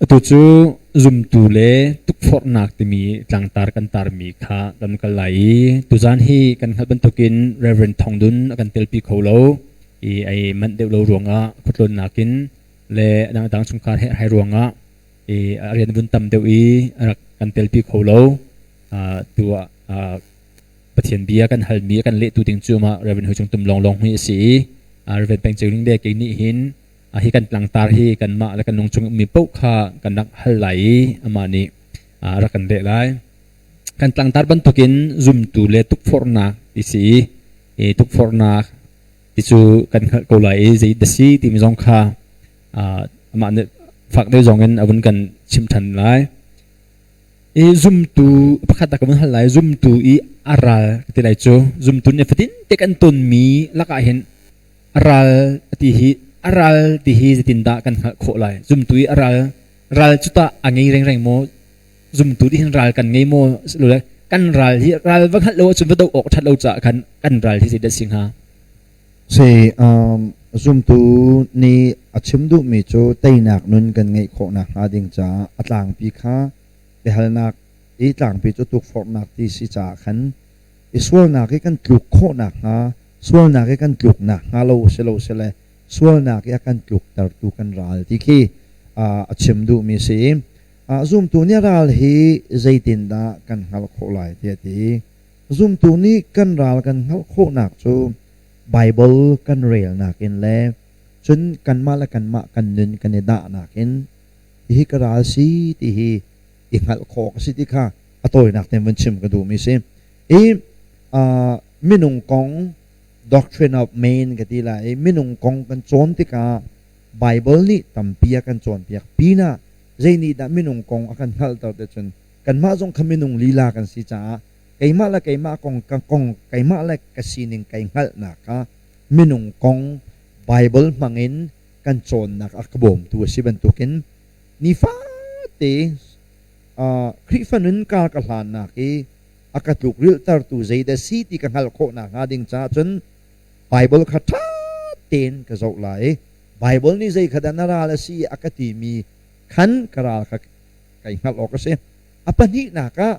Atu cu zumtu le tukforhnak timi tlangtar kan tarmi kha kan kal lai i tuzaan hi kan hngalh bantukin Reverend Thawng Dun a kan telpi kho lo i ai manh deuh lo ruangah khuatlawnnak in le dangdang chungkhar he hai ruangah i a rian vun tam deuh i a rak kan telpi kho lo. Tu ah Pathian bia kan halmi a kan lehtu ding cu mah Reverend Hui Cung Tum lawnglawng hi a si i Reverend Peng Ceu Ling le kei nih hin hi kan tlangtar hi kanmah le kan lungchung ummi paoh kha kan rak hal lai i amah nih a rak kan leh lai. Kan tlangtar bantukin zumtu le tukforhnak ti si i tukforhnak ti cu kan hngalh ko lai i zei dah si timi zong kha amah nih fak deuh zong in a vun kan chim ṭhan lai. I zumtu pakhat ka vun hal lai zumtu i a ral ka ti lai cu zumtu nih fatin te kan tonmi lakah hin A ral ti hi a ral ti hi zeitindah kan hngalh khawh lai? Zumtu i a ral ral cu tah a ngei rengreng maw? Zumtu nih hin ral kan ngei maw? Lule kan ral hi ral va hngalh lo ahcun va doh awk ṭhat lo caah khan kan ral hi zeidah si hnga? Si, zumtu nih a chim duhmi cu teinak nun kan ngeih khawh nakhnga ding caah a tlangpi kha biahalnak i tlangpi cu tukforhnak ti si caah khan i sualnak i kan tluk khawh nakhnga sualnak i kan tluk nakhnga lo si lo sile sualnak i a kan tluktertu kan ral ti khi a chim duhmi si. Zumtu nih ral hi zeitindah kan hngalh khawh lai tiah ti. Zumtu nih kan ral kan hngalh khawhnak cu Bible kan relnak in le cun kanmah le kanmah kan nun kan i dahnak in hihi ka ral si ti hi i hngalh khawh ka si ti kha a tawinak tein vun chim ka duhmi si. I minung kong doctrine of man ka ti lai i minung kong kan cawn tikah Bible nih tampi a kan cawnpiak pinah zei nih dah minung kong a kan hngalhter te cun kanmah zong kha minung lila kan si caah keimah le keimah kong ka kong keimah le ka sining kai hngalhnak kha minung kong Bible hmangin kan cawnnak a ka bawmtu a si bantukin nifate Khrihfa nun kar ka hlannak i a ka tlukrilhtertu zeidah si ti ka hngalh khawh nakhnga ding caah cun Baibal kha ṭha tein ka zoh lai i Baibal nih zei kha dah na ral a si a ka timi khan ka ral kha kai hngalh awk a si. A pahnihnak ah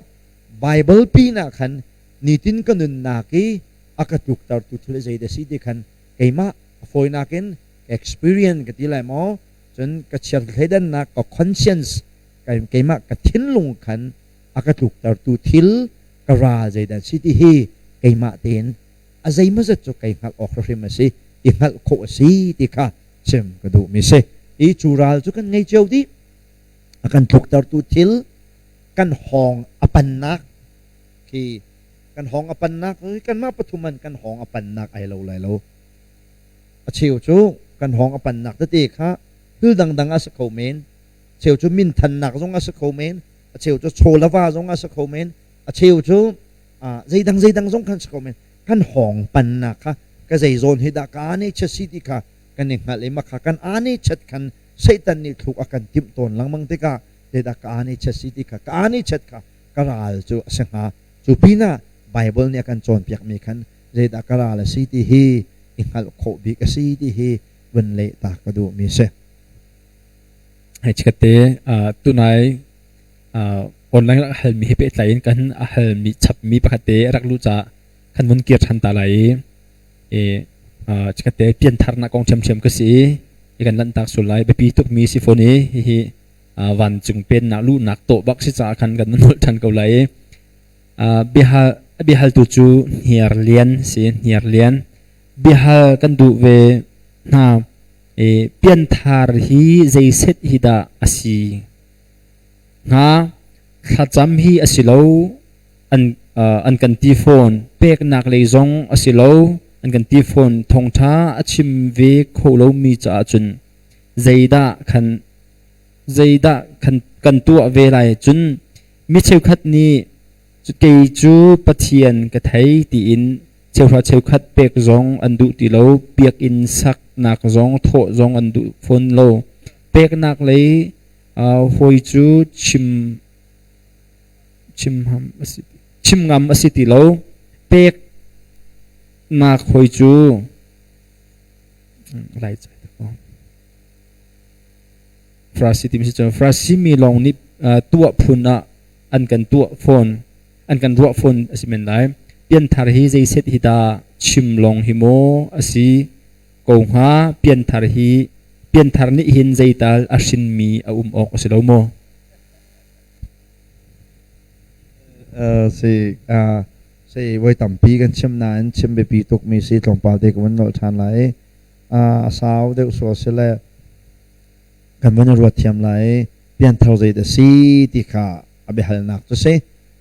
Baibal pinah khan nitin ka nunnak i a ka tluktertu thil zeidah si ti khan keimah a fawinak in ka experience ka ti lai maw cun ka chiathleidannak ka conscience keimah ka thinlung khan a ka tluktertu thil ka ral zeidah si ti hi keimah tein a zeimawzat cu kei hngalh awk hrim a si i hngalh khawh a si ti kha chim ka duhmi si. I cu ral cu kan ngei cio dih. A kan tluktertu thil kan hawng a pannak khi kan hawng a pannak kanmah pathum an kan hawng a pannak ai lo lai lo. A cheu cu kan hawng a pannak tete kha thil dangdang a si kho men. Cheu cu minthannak zong a si kho men. A cheu cu chaw le va zong a si kho men a cheu cu zeidang zeidang zong khan si kho men kan hawng pannak kha ka zei zawn hi dah ka ane chet si ti kha kan i hngalh i makha kan ane chet khan Satan nih thluk a kan timh tawn lengmang tikah zeidah ka ane chet si ti kha ka ane chet kha ka ral cu a si hnga cu pinah Bible nih a kan cawnpiakmi khan zeidah ka ral a si ti hi i hngalh khawh bik a si ti hi vun leh ta ka duhmi si. Hei chikkhatte tunai online rak halmi he pehtlai in kan a halmi chapmi pakhat te rak luh caah kan vun kir ṭhan ta lai i chikkhatte piantharnak kong ṭhiamṭhiam ka si i kan lanhtak sul lai biapi tukmi si fawn i hihi vancung pennak luhnak tawh bak si caah khan kan nolh ṭhan ko lai i biahal biahaltu cu hniar lian si hniar lian biahal kan duh ve hna i pianthar hi zeiset hi dah a si hnga? Thlacam hi a si lo an kan ti fawn. Peknak lei zong a si lo an kan ti fawn. Thawngṭha a chim ve kho lomi caah cun zeidah khan zeidah kan kan tuah ve lai cun mi cheukhat nih kei cu Pathian ka thei tiin cheuhra cheukhat pek zong an duh ti lo biakinn saknak zong thawh zong an duh fawn lo peknak lei hawi cu chim chim ham a si chim ngam a si ti lo peknak hawi cu lai. Farasi timi si cun Farasi mi lawng nih tuah phun ah an kan tuah fawn, an kan ruah fawn a si men lai. Pianthar hi zeiset hi dah chim lawng hi maw a si ko hnga? Pianthar hi pianthar nih hin zeital a hrinmi a um awk a si lo maw? Si si voi tampi kan chim nain chim biapi tukmi si tlawmpal te ka vun nolh ṭhan lai. A sau deuh sual si le kan vun i ruat thiam lai. Pianthar zei dah si ti kha a biahalnak cu si.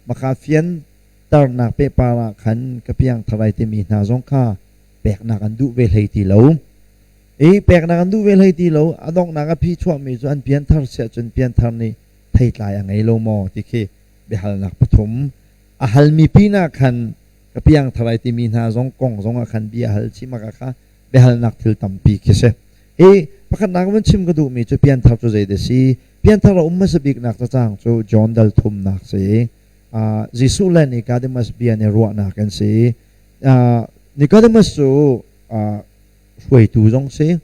Maka fianternak pehpar ah khan ka piangthar ai timi hna zong kha peknak an duh ve hlei ti lo. I peknak an duh ve hlei ti lo. A donghnak a phi chuahmi cu an pianthar siah cun pianthar nih theitlai a ngei lo maw ti khi biahalnak pathum. A halmi pinah khan ka piangthar ai timi hna zong kong zong ah khan bia hal chih mak ah kha biahalnak thil tampi khi si. Hi pakhatnak van chim ka duhmi cu pianthar cu zei dah si? Pianthar a um hmasa biknak cacang cu John dal thumnak si. Jesuh le Nicodemus bia nih ruahnak an si. Nicodemus cu hruaitu zong si,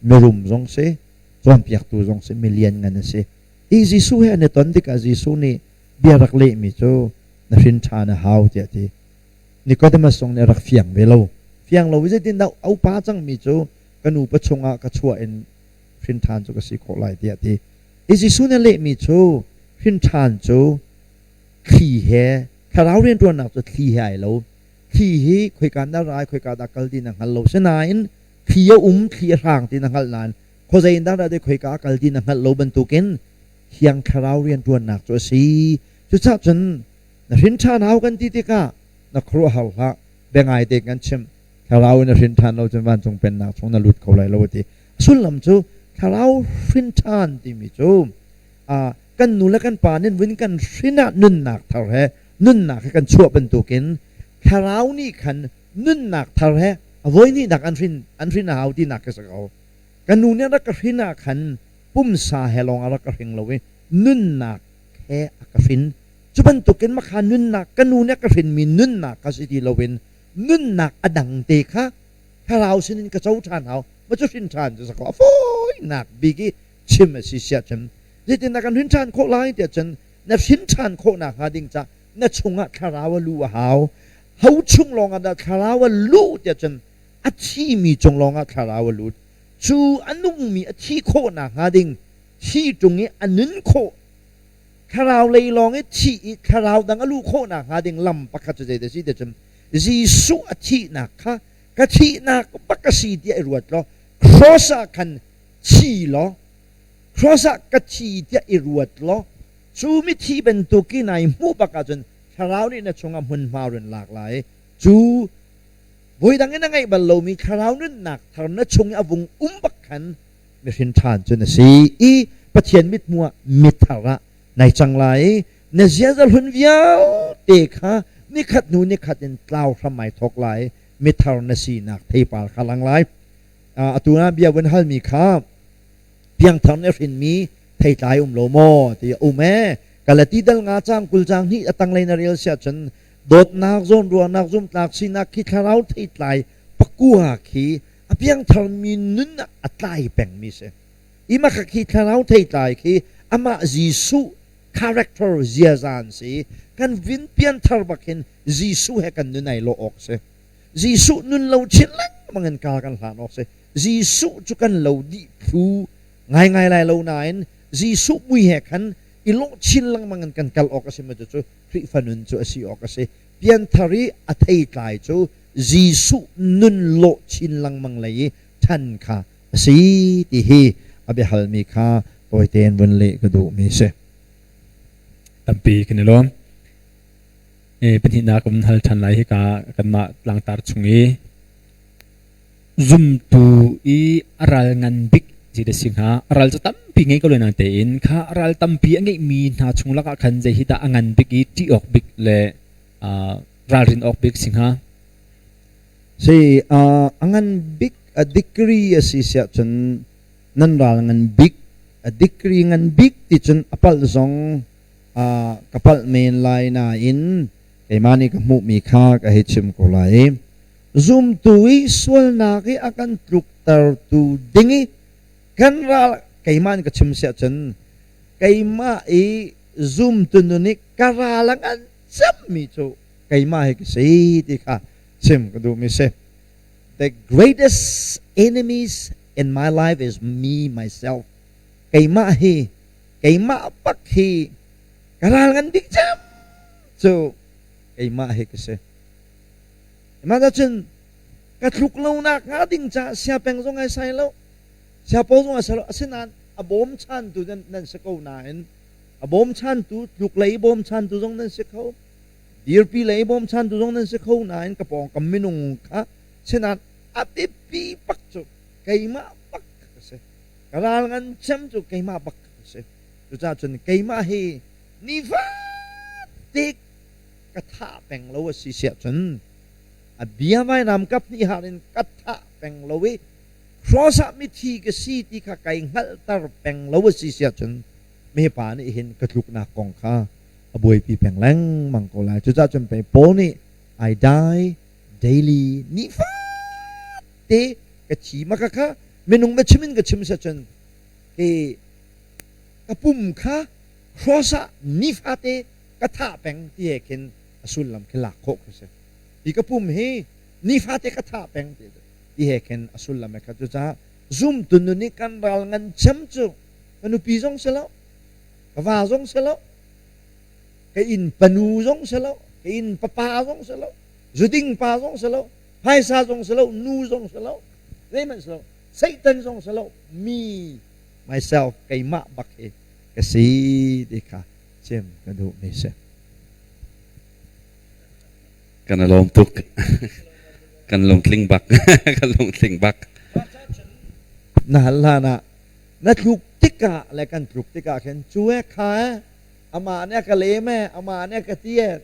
mirum zong si, cawnpiaktu zong si, mi lianngan a si. Hi Jesuh he an i ton tikah Jesuh nih bia rak lehmi cu na hrin ṭhan a hau tiah a ti. Nicodemus zong nih a rak fiang ve lo. Fiang lo i zeitindah a upa cangmi cu ka nupa chungah ka chuah in hrin ṭhan cu ka si khawh lai tiah a ti. Hi Jesuh nih a lehmi cu hrin ṭhan cu thli he thlarau rianṭuannak cu thli he ai lo. Thli hi khoika na rai khoika dah kal ti na hngal lo. Sinain thli a um thli a hrang ti na hngalh nain khuazei in dah dah khoika a kal ti na hngalh lo bantukin Thiang Thlarau rianṭuannak cu a si. Cucaah cun na hrin ṭhan hau kan ti tikah na khuaruahhar hlah. Biangai tein kan chimh. Thlarau in na hrin ṭhan lo cun vancung pennak chung na lut kho lai lo a ti. A sullam cu Thlarau hrin ṭhan timi cu kan nu le kan pa nih vun kan hrin ah nunnak thar he nunnak he kan chuah bantukin Thlarau nih khan nunnak thar he a voihnihnak an hrin an hrin a hau tinak ka si ko. Ka nu nih a rak ka hrin ah khan pumsa he lawng a rak ka hring lo i nunnak he a ka hrin. Cu bantukin makha nunnak ka nu nih a ka hrinmi nunnak kha si ti loin nunnak a dang te kha thlarau sinin ka co ṭhan hau. Ma cu hrin ṭhan cu sakaw a fawinak bik i chim a si siah cun zeitindah kan hrin ṭhan khawh lai tiah cun na hrin ṭhan khawh nakhnga ding cah na chungah thlarau a luh a hau. Ho chung lawngah dah thlarau a luh tiah cun a thimi cung lawngah thlarau a lut. Cu a nungmi a thi khawh nakhnga ding thi ṭung i a nun khawh thlarau lei lawng i thih i thlarau dang a luh khawh nakhnga ding lam pakhat cu zeidah a si tiah cun Jesuh a thihnak kha ka thihnak bak a si tiah i ruat law cross ah khan thi law cross ah ka thi tiah i ruat law cu mithi bantuk i nai hmuh bak ahcun thlarau nih na chungah hmunhma run lak lai cu voidang in a ngeih bal lomi thlarau nunnak thar na chung i a vung um bak khan mihrin ṭhan cu na si i Pathian mithmuh ah mithar ah nai cang lai i na ziaza hlun vialte kha nikhat hnu nikhat in tlau hram ai thawk lai mithar na sinak theipar kha lang lai. Atu na bia vun halmi kha piangthar nih a hrinmi theitlai um lo maw ti a um ee. Galati dal nga cang 20 cang hnih a tanglei na rel siah cun dawtnak zawnruahnak zumtlak sinak khi thlarau theitlai pakua khi a piangtharmi nun ah a tlai pengmi si. I makha khi thlarau theitlai khi amah Jesuh character ziaza an si. Kan vin pianthar bak hin Jesuh he kan nun ai lawh awk si. Jesuh nun lo chin lengmang in kar kan hlan awk si. Jesuh cu kan lo dih thlu ngaingai lai lo nain Jesuh mui he khan i lawh chin lengmang in kan kal awk a si ma cu Khrihfa nun cu a si awk a si. Pianthar i a theitlai cu Jesuh nun lawh chin lengmang lei i ṭhan kha a si ti hi a biahalmi kha tawite in vun leh ka duhmi a si. Tampi kan i lawm. Pahnihnak kan hal ṭhan lai hika kanmah tlangtar chung i zumtu i a ral ngan bik zei dah si hnga? A ral cu tampi ngei ko le tein kha a ral tampi a ngeihmi hna chung lakah khan zei hi dah a ngan bik i ṭih awk bik le ralrin awk bik si hnga? Si a ngan bik a degree a si siah cun nan ral ngan bik a degree ngan bik ti cun a palh zong ka palh men lai nain keimah nih ka hmuhmi kha ka hei chim ko lai. Zumtu i sualnak i a kan tluktertu ding i kan ral Keimah in ka chim siah cun keimah i zumtu nun i ka ral a ngan cemmi cu keimah hi ka si ti kha chim ka duhmi si. The greatest enemies in my life is me myself. Keimah hi keimah bak hi ka ral ngan bik cem cu keimah hi ka si. Mah cun ka tluk lonak hnga ding caah siapeng zong ai sai lo, siapo zong ai sai lo. Asinain a bawmchantu nan si ko nain a bawmchantu tluk lei bawmchantu zong nan si kho, dirpi lei bawmchantu zong nan si kho nain ka pawngkam minung kha sinain a biapi bak cu keimah bak ka si. Ka ral ngan cem cu keimah bak ka si. Cucaah cun keimah hi nifate ka thah peng lo a si siah cun a bia vainam kap hnih har in ka thah peng lo i cross ah mithi ka si ti kha kai hngalhter peng lo a si siah cun mipa nih hin ka tluknak kong kha a buaipi peng lengmang ko lai. Cucaah cun pei Paul nih I die daily, nifate ka thi ma ka kha minung biachim in ka chim siah cun ke ka pum kha cross ah nifate ka thah peng ti he khin a sullam khi lak khawh khi si. Hi ka pum hi nifate ka thah peng ti ti he khin a sullam he kha. Cucaah zumtu nun i kan ral ngan cem cu ka nupi zong si lo, ka va zong si lo, ka inn panu zong si lo, ka inn papa zong si lo, zuding pa zong si lo, phaisa zong si lo, nu zong si lo, zeihmanh si lo, Satan zong si lo, me myself, keimah bak hi ka si ti kha chim ka duhmi si. Kan i lawm tuk. Kan lungtling bak. Kan lungtling bak. Na hal hlan ah na tluk tikah le kan tluk tikah khin cu e kha e amah nih a ka lem e, amah nih a ka ti e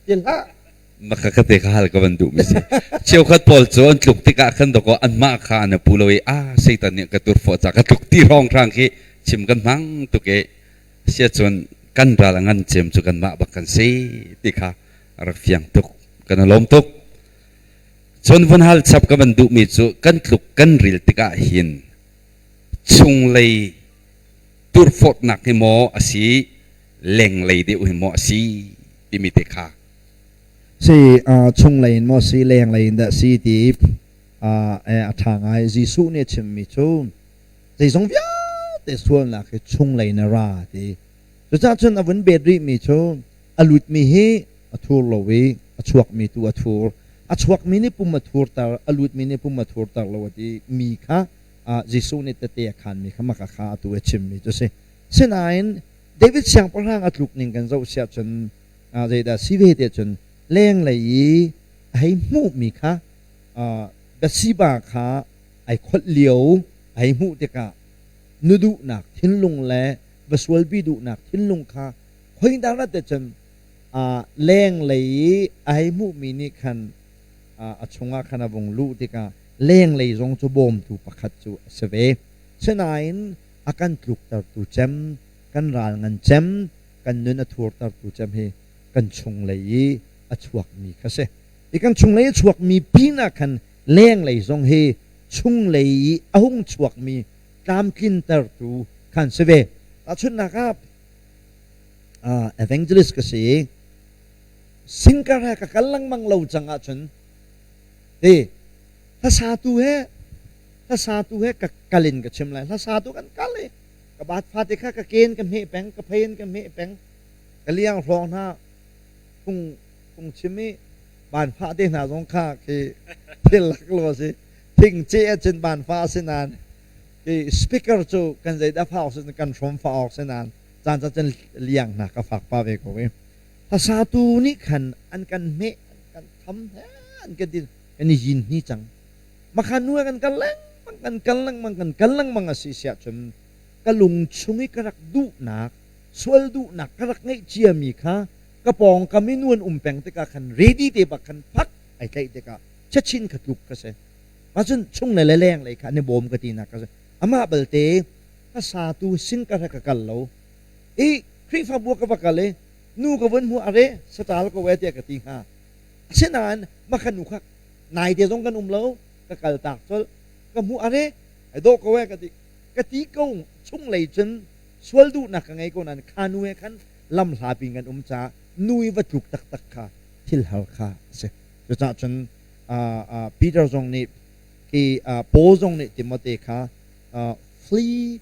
ti hlah. Maka ka te ka hal ka van duh mi si. Cheukhat pawl cu an tluk tikah khan doko anmah kha an pu lo i a Satan nih ka tur fawh ca ka tluk ti hrawng hrang khi chim kan hmang tuk i sia cun kan ral a ngan cem cu kanmah bak kan si ti kha a rak fiang tuk. Kan i lawm tuk. Cun vun hal chap ka van duhmi cu kan tluk kan ril tikah hin chunglei turfawtnak hi maw a si, lenglei deuh hi maw a si timi te kha. Si chunglei in maw si, lenglei in dah si ti a ṭha ngai. Jesuh nih a chimmi cu zeizong vialte sualnak hi chunglei in a ra ti. Cucaah cun a vun bet rihmi cu a lutmi hi a thur lo i a chuakmi tu a thur. A chuakmi nih pum a thurter, a lutmi nih pum a thurter lo a ti mi kha Jesuh nih tete a khanmi kha maka kha atu a chimmi cu a si. Sinain David siangpahrang a tluk ning kan zoh siah cun zeidah si ve te cun lenglei i a hei hmuhmi kha Bathsheba kha ai kholh lio a hei hmuh tikah nu duhnak thinlung le va sualpi duhnak thinlung kha khoidah rat te cun lenglei i a hei hmuhmi nih khan a chungah khan a vung luh tikah lenglei zong cu bawmtu pakhat cu a si ve. Sinain a kan tluktertu cem, kan ral ngan cem, kan nun a thurtertu cem hi kan chunglei i a chuakmi kha si. Hi kan chunglei a chuakmi pinah khan lenglei zong hi chunglei i a hung chuakmi tlamtlintertu khan si ve. Tahchunhnak ah evangelist ka si i singkar he ka kal lengmang lo cang ahcun ti hlasatu he hlasatu he ka kal in ka chim lai. Hlasatu kan kal i ka baat fate kha ka ken ka hmeh peng, ka phei in ka hmeh peng, ka liang hrawng hna phung phung chim i banfah te hna zong kha khi thil lak lo a si. Thing ce ahcun banfah a si nain khi speaker cu kan zeidah fa awk si kan hrawm fa awk si nain caan caan cun liang hna ka fak pa ve ko i hlasatu nih khan an kan hmeh, an kan tham, an kan ti kan i yin hni cang. Makhan nu kan kal lengmang, kan kal lengmang, kan kal lengmang a si siah cun ka lung chung i ka rak duhnak, sual duhnak ka rak ngeih ciami kha ka pawngkam i nu an um peng tikah khan ready te bak khan phak ai tlaih tikah chachin kha tluk ka si. Mah cun chung le le leng lei kha an i bawm ka tinak ka si. Amah balte hlasatu sin ka ka kal lo i Khrihfabu ka va kal i nu ka vun hmu are satal ko e tiah ka ti hnga. Asinain mah nu kha naite zong kan um lo, ka kal tak colh. Ka hmuh are ai dawh ko e ka ti. Ka ti ko chunglei cun sual duhnak ka ngei ko nain kha nu he khan lam hlapi kan um caah nu i va tluk taktak kha thil har kha a si. Cucaah cun Peter zong nih khi Paul zong nih Timote kha flee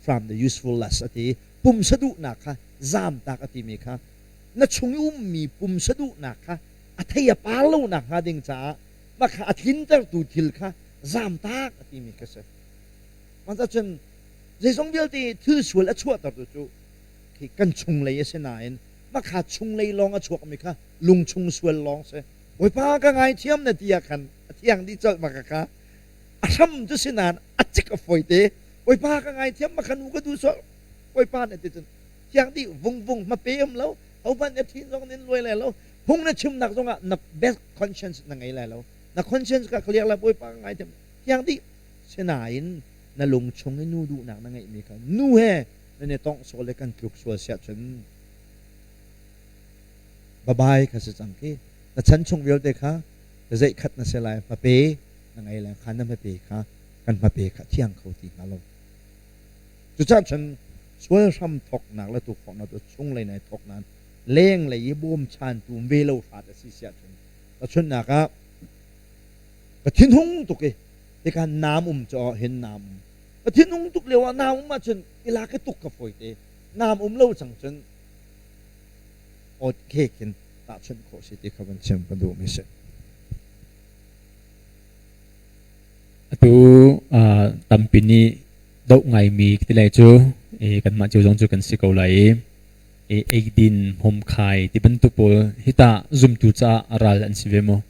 from the useful lust a ti. Pumsa duhnak kha zamtak a timi kha na chung i ummi pumsa duhnak kha a thei a par lo nak hnga ding caah mah kha a tlintertu thil kha zamtak a timi kha si. Cun zeizong vialte thil sual a chuahtertu cu khi kan chunglei a si nain mah kha chunglei lawng a chuakmi kha lungchung sual lawng si. Bawipa ka ngaithiam na ti ah khan a thiang dih colh maka kha a hram cu si nain a cik a fawi te. Bawipa ka ngaithiam maka nu ka duh sual Bawipa na ti cun thiang dih vungvung hmape um lo hohmanh na thin zong nin luai lai lo phung na chimnak zongah na best conscience na ngei lai lo na conscience ka clear lai Bawipa ka ngaithiam thiang dih. Sinain na lung chung i nu duhnak na ngeihmi kha nu he nan i tongh sual le kan tluk sual siah cun babai kha si cang khi. Na chan chung vialte kha zeih khat na si lai hmape na ngei lai kha na hmape kha kan hmape kha thiang kho ti hnga lo. Cucaah cun sual hram thawknak le tukforhnak cu chunglei nai thawk nain lenglei i bawmchantu ve lo hrat a si siah cun tahchunhnak ah ka thinhung tuk i tikhan naam um cu hin naam um ka thinhung tuk lio ah naam um ahcun i lak i tuk ka fawi te naam um lo cang cun awt khe khin tahchunh khawh si ti kha van chim ka duhmi si. Atu tampi nih doh ngaimi ti lai cu kanmah cio zong cu kan si ko lai i eidin hmawmkhai ti bantuk pawl hi tah zumtu caah ral an si ve maw?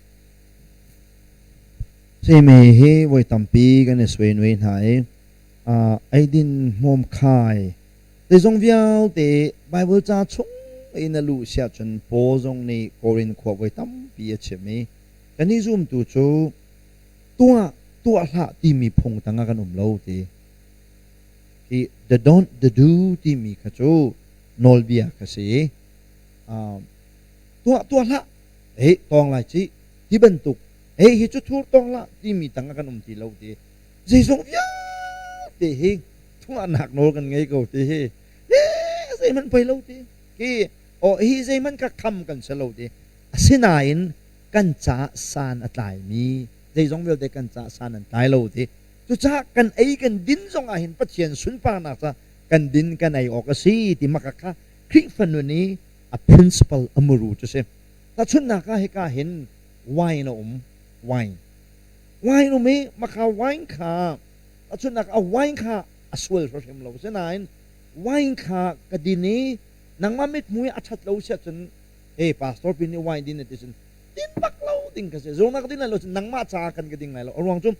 Simi hi voi tampi kan i suainui hna i eidin hmawmkhai zeizong vialte Baibal ca chung in a luh siah cun Paul zong nih Korin khua voi tampi a chim i kannih zumtu cu tuah tuah hlah timi phung tangah kan um lo ti. Hi the don't the do timi kha cu nawlbia kha si i tuah tuah hlah hei tawng lai ci ti bantuk hei hi cu thur tawng hlah timi tangah kan um ti lo ti. Zeizong vialte hi thuahnak nawl kan ngei ko ti hi zeihmanh poi lo ti hi oh hi zeihmanh ka kham kan si lo ti. Asinain kan caah san a tlaimi zeizong vialte kan caah san an tlai lo ti. Cucaah kan ei kan din zong ah hin Pathian sunparnak ca kan din kan ei awk a si ti maka kha Khrihfa nun i a principle a muru cu si. Tahchunhnak ah hika hin wine a um wine wine um i maka wine kha tahchunhnak a wine kha a sual hrimhrim lo sinain wine kha ka din i nangmah mithmui a ṭhat lo siah cun hey pastor pin nih wine din a ti cun din bak lo ding ka si zongnak din lai lo cun nangmah caah kan ka ding lai lo a ruang cu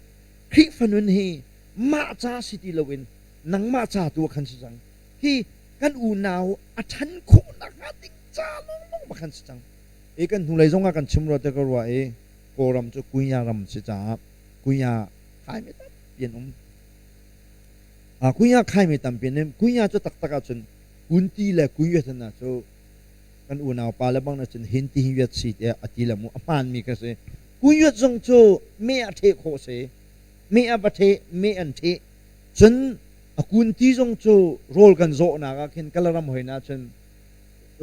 Khrihfa nun hi mah ca si ti loin nangmah ca tu ah khan si cang hi kan unau a ṭhan khawh nakhnga ding ca lawnglawng ma khan si cang i kan hnulei zong ah kan chim rua te ka ruah i Kawlram cu kunya ram si caah kunya khaimi tampi an um kunya khaimi tampi an um kunya cu taktak ahcun kunti le kunyuathana cu kan unau pa le bang na cun hin ti hin yuat si tiah a ti le mu a hmaanmi kha si kunyuat zong cu me a ṭheh khawh si me a va ṭheh me an ṭheh cun a kunti zong cu rawl kan zawhnak ah khin Kalaram hoi na cun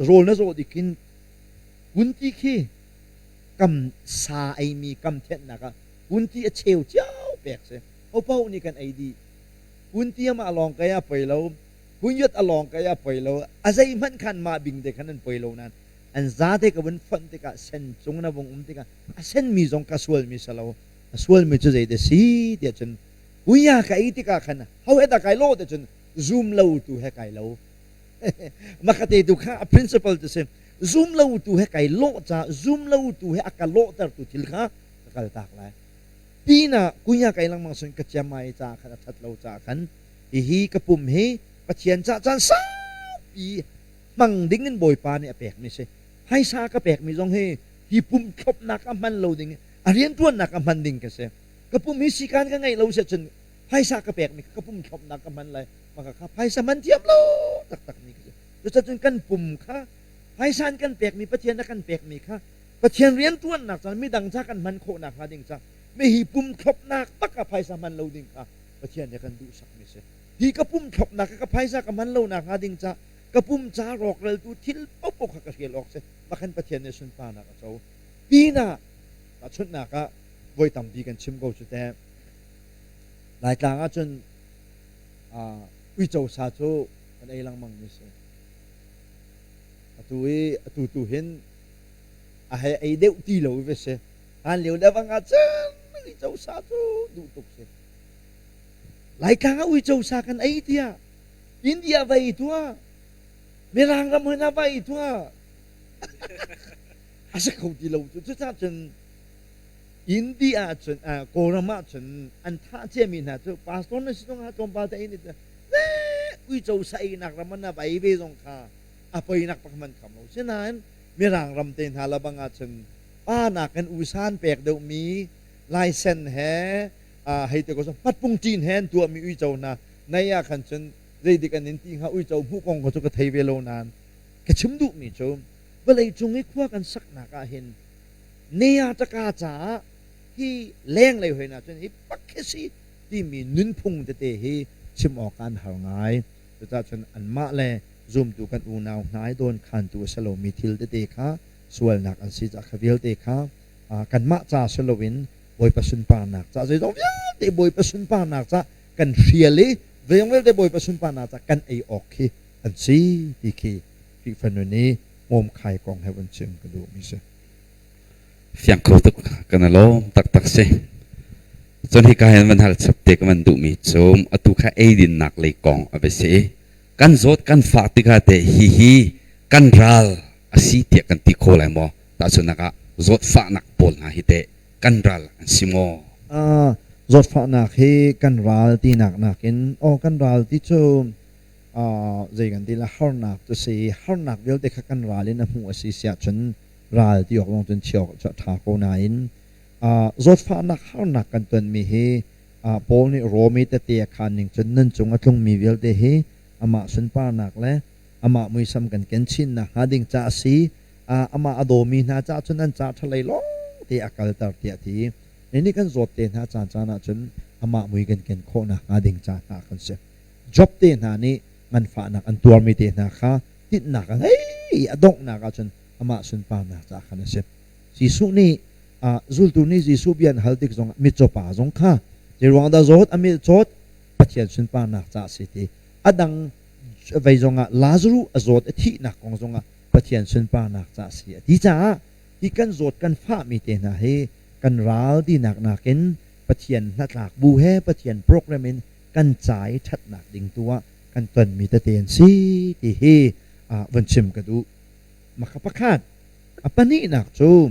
rawl na zawh dik khin kunti khi kam sa eimi kam thenhnak ah kunti a cheu cio pek si hopaoh nih kan ei dih kunti amah lawng kai a poi lo Hunyot a lawng kai a poi lo. A zeihmanh khan mah bing te khan an poi lo nain an zate ka vun fonh tikah sen cung na vung um tikah a senmi zong ka sualmi si lo. A sualmi cu zei te si tiah cun kuya ka ei tikah khan ho he dah kai lo te cun zum lo tu he kai lo. Makate tu kha a principle tu si zum lo tu he kai lo ca zum lo tu he a ka lawhter tu thil kha ka kal tak lai. Pina kuya kai lengmang sun ka chiamai ca khan a that lo ca khan Hihi ka pum hi Pathian cah caan saupi hmang ding in Bawipa nih a pekmi si. Phaisa ka pekmi zong hi hi pum thlopnak a hman lo ding, a rianṭuannak a hman ding ka si. Ka pum hi sikan ka ngeih lo si ahcun phaisa ka pekmi ka pum thlopnak ka hman lai. Maka kha phaisa hman thiam lo taktakmi ka si. Cucacun kan pum kha phaisa an kan pekmi Pathian a kan pekmi kha Pathian rianṭuannak caan midang ca kan hman khawh nakhnga ding ca mi hi pum thlopnak bak ah phaisa hman lo ding kha Pathian nih a kan duhsakmi si. Hi ka pum thlopnak ka phaisa ka hman lo nak hnga ding ca ka pum ca rawkraltu thil paohpaoh kha ka hrial awk si. Makhan Pathian nih sunparnak a co. Pinah tahchunhnak ah voi tampi kan chim ko cu teh. Laitlang ahcun uico sa cu kan ei lengmang mi si. Atu i atu tu hin a hei ei deuh ti lo i si. Hlan lio le bang ah cun uico sa cu duh tuk si. Laitlang ah uico sa kan ei tiah India va ei tuah, Mirang ram hoi na va ei tuah. A si kho ti lo cu. Cucaah cun India ahcun Kawlram ahcun an thah ciami hna cu pastor na si zong ah tlawmpal te in uico sa einak ram ah na va ei ve zong kha a poinak pak man kham lo. Sinain Mirang ram te hna labang ahcun pa nakin usan pek deuhmi laisen he hei te ko hmatpung ṭin he an tuahmi uico hna nei ah khan cun zeidik an in ti hnga uico hmuh kong kha cu ka thei ve lo nain ka chim duhmi cu vawlei cung i khua kan saknak ah hin nea taka caah hi lenglei hoi na cun hi pak khi si timi nunphung tete hi chim awk an har ngai. Cucaah cun anmah le zumtu kan unau hna i dawnkhantu a si lomi thil tete kha sualnak an si caah kha vialte kha kanmah ca si loin Bawipa sunparnak ca zeizong vialte Bawipa sunparnak ca kan hrial i zeizong vialte Bawipa sunparnak ca kan ei awk khi an si ti khi Khrihfa nun i hmawmkhai kong he vun chim ka duhmi si. Fiang kho tuk kan i lawm taktak si. Cun hika hin van hal chap te ka van duhmi cu atu kha eidinnak lei kong a va si. Kan zawt kan fah tikah teh hihi kan ral a si tiah kan ti kho lai maw? Tahchunhnak ah zawtfahnak pawl hna hi teh kan ral an si maw? Zawtfahnak hi kan ral tinak nakin aw kan ral ti cu zei kan ti la harnak cu si harnak vialte kha kan ral in a hmuh a si siah cun ral ti awk zong cun chia awk cu a ṭha ko nain zawtfahnak harnak kan tonmi hi Paul nih Rom i tete a khaan ning cun nan cung a tlungmi vialte hi amah sunparnak le amah muisam kan ken chin nakhnga ding ca a si. Amah a dawmi hna caah cun an ca ṭhalei lawng te a kalter tiah a ti. Ni nih kan zawt te hna caan caan ah cun amah mui kan ken khawh nakhnga ding ca hna kan si. Job te hna nih nganfahnak an tuarmi te hna kha tinhnak a ngei i a donghnak ah cun amah sunparnak caah khan a si. Jesuh nih zultu nih Jesuh bia an hal tik zongah mitcaw pa zong kha zeiruang dah zawt a mit cawt Pathian sunparnak caah a si ti. A dang vei zongah Lazarus a zawt a thihnak kong zongah Pathian sunparnak caah a si a ti caah hi kan zawt kan fahmi te hna hi kan ral tinak nakin Pathian hnatlak bu he Pathian program in kan ca i ṭhatnak ding tu ah kan tonmi tete an si ti hi vun chim ka duh. Maka pakhat a pahnihnak cu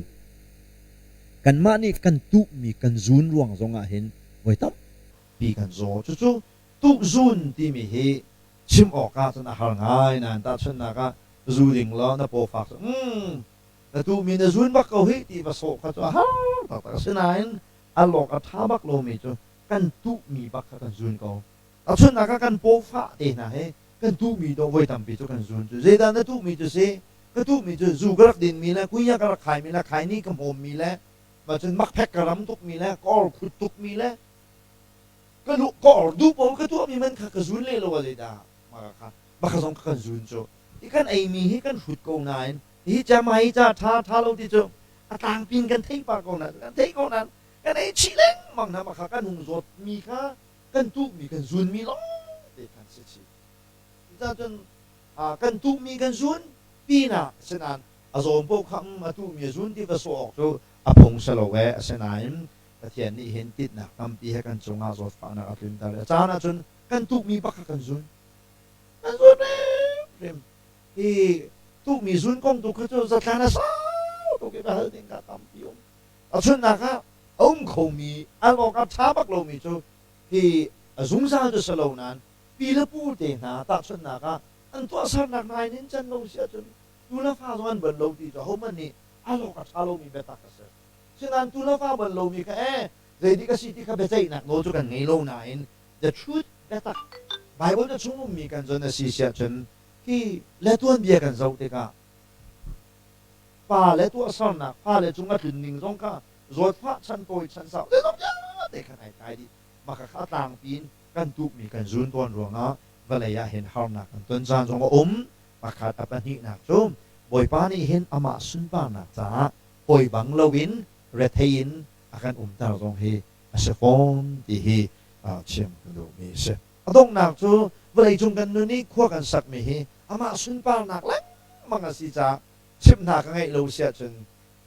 kanmah nih kan tuhmi kan zun ruang zongah hin voi tampi kan zaw. Cucu tuhzun timi hi chim awk ah cun a har ngai nain tahchunhnak ah zu ding law na paw fak cu na tuhmi na zun bak ko hih ti va sawh kha cu a har taktak. Asinain a lawk a ṭha bak lomi cu kan tuhmi bak kha kan zun ko. Tahchunhnak ah kan paw fah te hna hi kan tuhmi dawh voi tampi cu kan zun cu. Zeidah na tuhmi cu si? Ka tuhmi cu zu ka rak dinmi le kunya ka rak khaimi le khaini ka hmawmmi le mah cun makphek ka ram tukmi le ka or khut tukmi le ka lu ka or duh paoh ka tuahmi man kha ka zun le lo ah zeidah mah kha mah zong kha kan zun cu. Hi kan eimi hi kan hrut ko nain hi ca mai ca ṭha ṭha lo ti cu a tlangpi in kan theih pah ko nain kan theih ko nain kan ei chih lengmang hna mah kha kan hung zawtmi kha kan tuhmi kan zunmi lawngte khan si chih. Cucaah cun kan tuhmi kan zun pinah asinain a zawm paoh kha a tuhmi a zun ti va sawh awk cu a phung si lo ee. Asinain Pathian nih hin tinhnak tampi he kan cungah zawtfahnak a tlunter i a caan ahcun kan tuhmi bak kha kan zun. Kan zun hrimhrim. Hi tuhmi zun kong tu kha cu zatlan a sau tuk i va hal ding kha tampi um. Tahchunhnak ah a um khomi al awk a ṭha bak lomi cu hi a zungzal cu si lo nain pi le pu te hna tahchunhnak ah an tuahsernak nai in can lo si ahcun tu le fa zong an ban lo ti cu ahohmanh nih al awk a ṭha lomi biatak a si. Sinain tu le fa ban lomi kha ee zeidik a si ti kha biaceihnak nawl cu kan ngei lo nain the truth biatak Bible na chung ummi kan zon a si si ahcun hi le tuanbia kan zoh tikah Pa le tuahsernak, fale cung a tlun ning zong kha zawtfah chan tawi chan sau zeizong vialte khan ai tlai dih. Mah kha a tlangpi in kan tuhmi kan zun tawn ruangah vawlei ah hin harnak kan ton caan zong a um. Pakhat a pahnihnak cu Bawipa nih hin amah sunparnak caah hawi bang loin rethei in a kan umter zong hi a si fawn ti hi chim ka duhmi a si. A donghnak cu vawleicung kan nun i khua kan sakmi hi amah sunparnak lengmang a si caah chimh hna ka ngeih lo si ahcun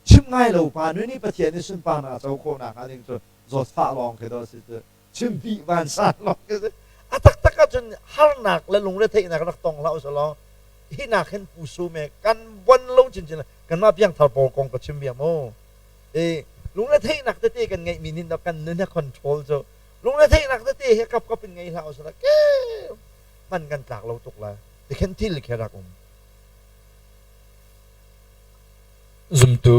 chimh ngai lo pa nun i Pathian i sunparnak a co khawhnak hnga ding cu zawtfah lawng khi dawh a si cu chimpi vansan lawng khi si. A taktak ahcun harnak le lungretheihnak rak tong hlah usih hi nak hin pu su me kan bon lo chinchin kanmah piangthar pawl kong ka chim bia mu. E lungretheihnak tete kan ngeihmi nih kan nun he control cu lungretheihnak tete he kap kap in ngei hlah usih ke hman kan tlak lo tuk lai tikhin thil khi rak um. Zumtu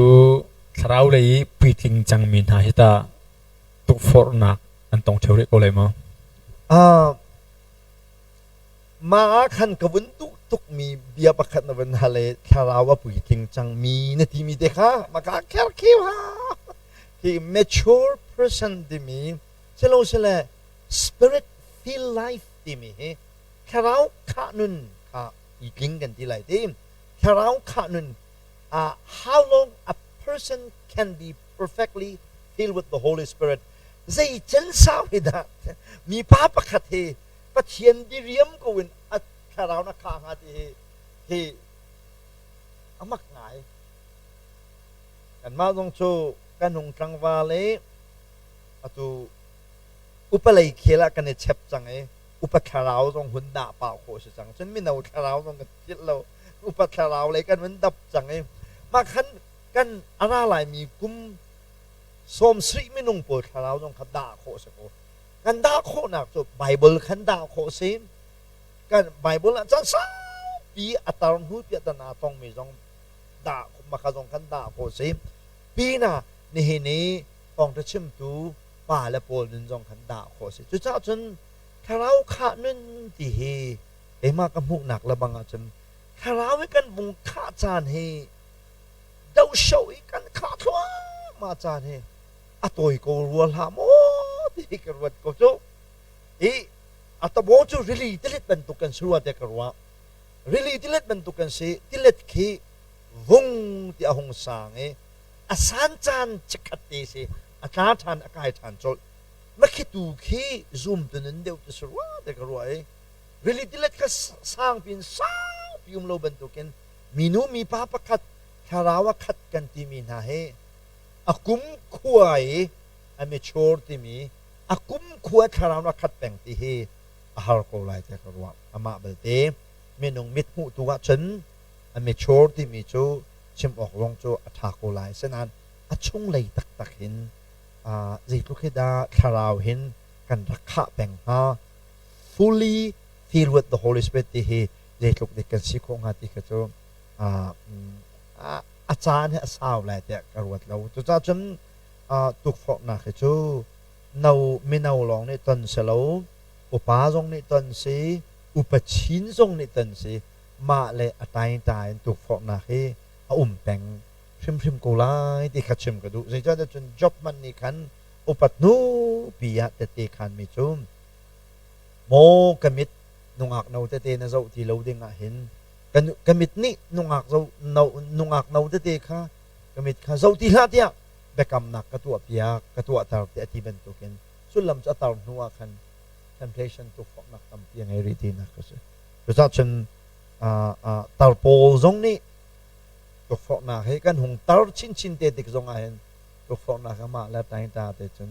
thlarau lei i puitling cangmi hna hi tah tukforhnak an tong ṭheo rih ko lai maw? Mah ah khan ka vun duh tukmi bia pakhat na vun hal i thlarau a puitling cangmi na timi te kha maka kherkhiu ha hi mature person timi silosile spirit filled life timi hi thlarau khah nun kha puitling kan ti lai ti thlarau khah nun how long a person can be perfectly filled with the Holy Spirit zei cen sau hi dah mipa pakhat hi Pathian diriam ko in a thlarau na kha hnga ti hi hi a mak ngai. Kanmah zong cu kan hung tlangval i atu upa lei khel ah kan i chep cang i upa thlarau zong hun dah pah khawh si cang. Cun mino thlarau zong kan philh lo. Upa thlarau lei kan hun dap cang i mah khan kan a ra laimi kum 70 minung pawl thlarau zong kha dah khawh si ko. Kan dah khawhnak cu Bible khan dah khawh si. Kan Bible ah caan saupi a tar hnu piah tan aa tongmi zong dah maka zong kan dah khawh si. Pinah nihin i thawngṭha chimtu pa le pawl nun zong khan dah khawh si. Cucaah cun thlarau khah nun ti hi keimah ka hmuhnak le bang ahcun thlarau i kan vung khah caan hi dosho i kan khah thluahmah caan hi a tawi ko rua hlah maw ti ka ruat ko cu. I a tabo cu rili tilet bantuk kan si rua te ka ruah. Rili tilet bantuk kan si, tilet khi vung ti a hung sang i a san caan chikkhat te si a tla ṭhan a kai ṭhan colh. Makhi tu khi zum tu nun deuh tu si rua te ka ruah i rili tilet kha sangpi in saupi um lo bantukin minu mipa pakhat thlarau a khat kan timi hna hi a kum khua i a mature timi a kum khua thlarau a khat peng ti hi a har ko lai tiah ka ruah. Amah belte minung mit hmuh tu ahcun a mature timi cu chim awk zong cu a ṭha ko lai. Asinain a chunglei taktak hin zeitluk hi dah thlarau hin kan rak khah peng hnga, fully filled with the Holy Spirit ti hi zeitluk dik kan si khawh hnga ti kha cu a caan hi a sau lai tiah ka ruat lo. Cucaah cun tukforhnak hi cu no mino lawng nih ton si lo, upa zong nih ton si, upa chin zong nih ton si, mah le a taingta in tukforhnak hi a um peng hrimhrim ko lai ti kha chim ka duh. Zeicahtiah cun Job hmanh nih khan upat hnu pi ah tette khanmi cu maw ka mit nungak no tete na zoh ti lo ding ah hin ka mit nih nungak zo no nungak no tete kha ka mit kha zoh ti hlah tiah biakamnak ka tuah piak ka tuahter tiah a ti bantukin sullam cu a tar hnu ah khan temptation tukforhnak tampi a ngei rih tinak a si. Cucaah cun tar pawl zong nih tukforhnak hi kan hung tar chinchin te tik zong ah hin tukforhnak amah le taingta te cun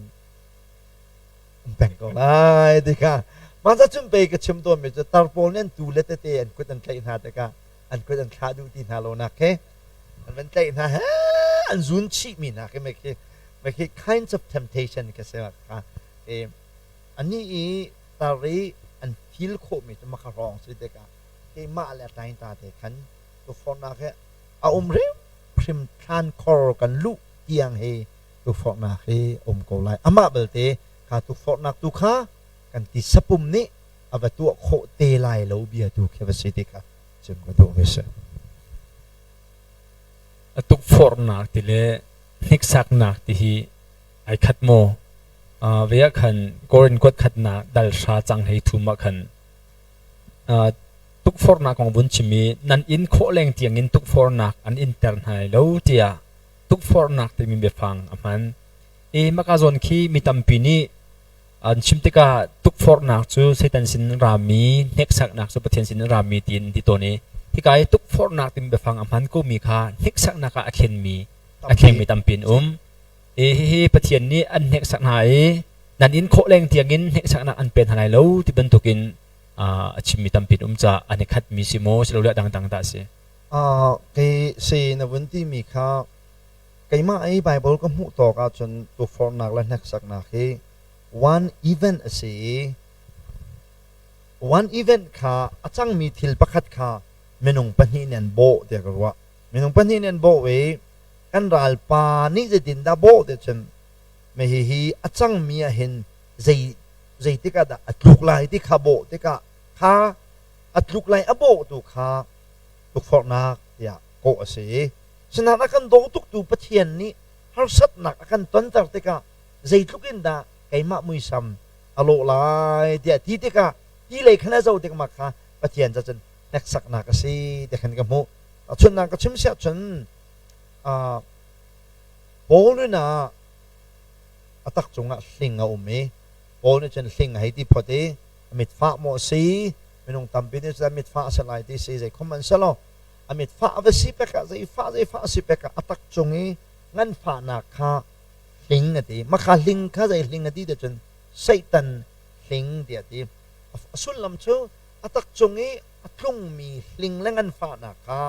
um peng ko lai ti kha mah cun pei ka chim tawnmi cu tar pawl nih an tu le tete an kut an tlaih hna tikah an kut an thlah duh ti hna lo nak khi an van tlaih hna he an zun chihmi hna khi khi khi kinds of temptation ka si kha ani i tar i an feel khawhmi cu maka hrawng si tikah keimah le taingta te khan tukforhnak hi a um hrimhrim thlan khor kan luh tiang hi tukforhnak hi um ko lai. Amah belte kha tukforhnak tu kha kan tisapum nih a va tuah khawh te lai lo bia tu khi va si ti kha chim ka duhmi si. A tukforhnak ti le hniksaknak ti hi ai khat maw? Ve ah khan Korin kuat khatnak dal hra cang hlei thum ah khan tukforhnak kong vun chim i nan inn khawh leng tiangin tukforhnak an in ter hna lai lo tiah tukforhnak timi biafang a hman. I maka zawn khi mi tampi nih an chim tikah tukforhnak cu Satan sin rami hneksaknak cu Pathian sin rami tiin an ti tawn i hika i tukforhnak timi biafang a hman komi kha hneksaknak ah a thlenmi a thlengmi tampi an um. I hihi Pathian nih an hneksak hna i nan inn khawh leng tiangin hneksaknak an pe hna lai lo ti bantukin a chimmi tampi an um caah an i khatmi si maw silole a dangdang dah a si? Kei si na vun timi kha keimah i Baibal ka hmuh tawk ahcun tukforhnak le hneksaknak hi one event a si i one event kha a cangmi thil pakhat kha minung pahnih nih an bawh tiah ka ruah. Minung pahnih nih an bawh i kan ralpa nih zeitindah bawh ti cun me hihi a cangmi ah hin zei zeitik ah dah a tluk lai ti kha bawh tikah kha a tluk lai a bawhtu kha tukforhnak tiah kawh a si i sinain a kan daw tuktu Pathian nih harsatnak a kan tonter tikah zeitluk in dah keimah muisam a lawh lai tiah ti tikah ti lei khan a zoh tik mah kha Pathian ca cun hneksaknak a si ti khan ka hmuh. Chunnak ka chim siah cun Paul nun ah a tak cungah hling a um i Paul nih cun hling a hei ti phot i a mitfah maw a si minung tampi nih cun a mitfah a si lai ti si zei khom an si lo a mitfah a va si pek ah zeifah zeifah a si pek ah a tak cung i nganfahnak kha hling a ti makha hling kha zei hling a ti ti cun Satan hling tiah a ti a sullam cu a tak cung i a tlungmi hling le nganfahnak kha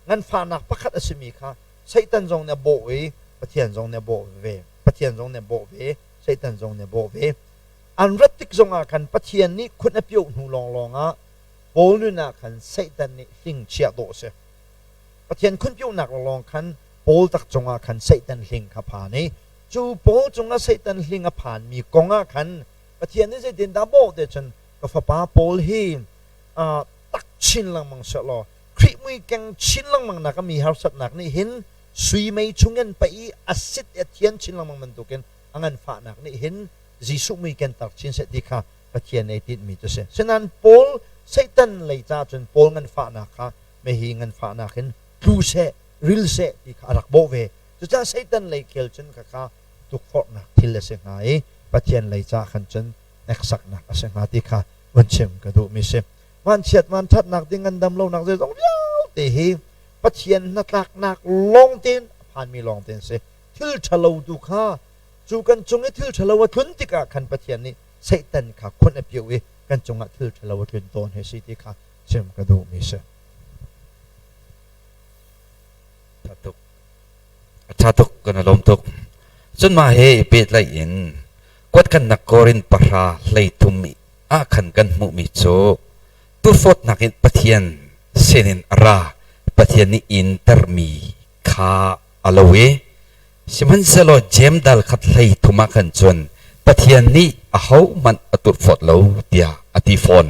nganfahnak pakhat a simi kha Satan zong nih a bawh i Pathian zong nih a bawh ve. Pathian zong nih a bawh ve. Satan zong nih a bawh ve. An rat tik zongah khan Pathian nih khun a pioh hnu lawnglawng ah Paul nun ah khan Satan nih hling chiah dawh a si. Pathian khun piohnak lawnglawng khan Paul tak cungah khan Satan hling kha phan i cu Paul cungah Satan hling a phanmi kong ah khan Pathian nih zeitindah bawh te cun ka fapa Paul hi tak chin lengmang sehlaw Khrih mui keng chin lengmang nak mi harsatnak nih hin sui mei chungin paih i a sit i a thian chin lengmang bantukin a nganfahnak nih hin Jesuh mui kentar chin seh ti kha Pathian ei tinhmi cu si. Sinain Paul Satan lei ca cun Paul nganfahnak kha mehi nganfahnak in tlu seh, ril seh ti kha a rak bawh ve. Cucaah Satan lei khel cun khakha tukforhnak thil a si hnga i Pathian lei ca khan cun hneksaknak a si hnga ti kha vun chim ka duhmi si. Vanchiat vanṭhatnak ding ngandam lonak zeizong vialte hi Pathian hnatlaknak lawng tein a phanmi lawng tein si. Thil ṭhalo tu kha cu kan cung i thil ṭhalo a tlun tikah khan Pathian nih Satan kha khun a pioh i kan cungah thil ṭhalo a tlun tawn hi si ti kha chim ka duhmi si. Ṭha tuk. A ṭha tuk kan i lawm tuk. Cun mah he i pehtlaih in kuatkannak Korin pahra hleithum ah khan kan hmuhmi cu turfawtnak in Pathian sinin a ra Pathian nih in termi kha a lo i sihmanhsehlaw Jeim dal khat hlei thum ah khan cun Pathian nih ahohmanh a turhfawt lo tiah a ti fawn.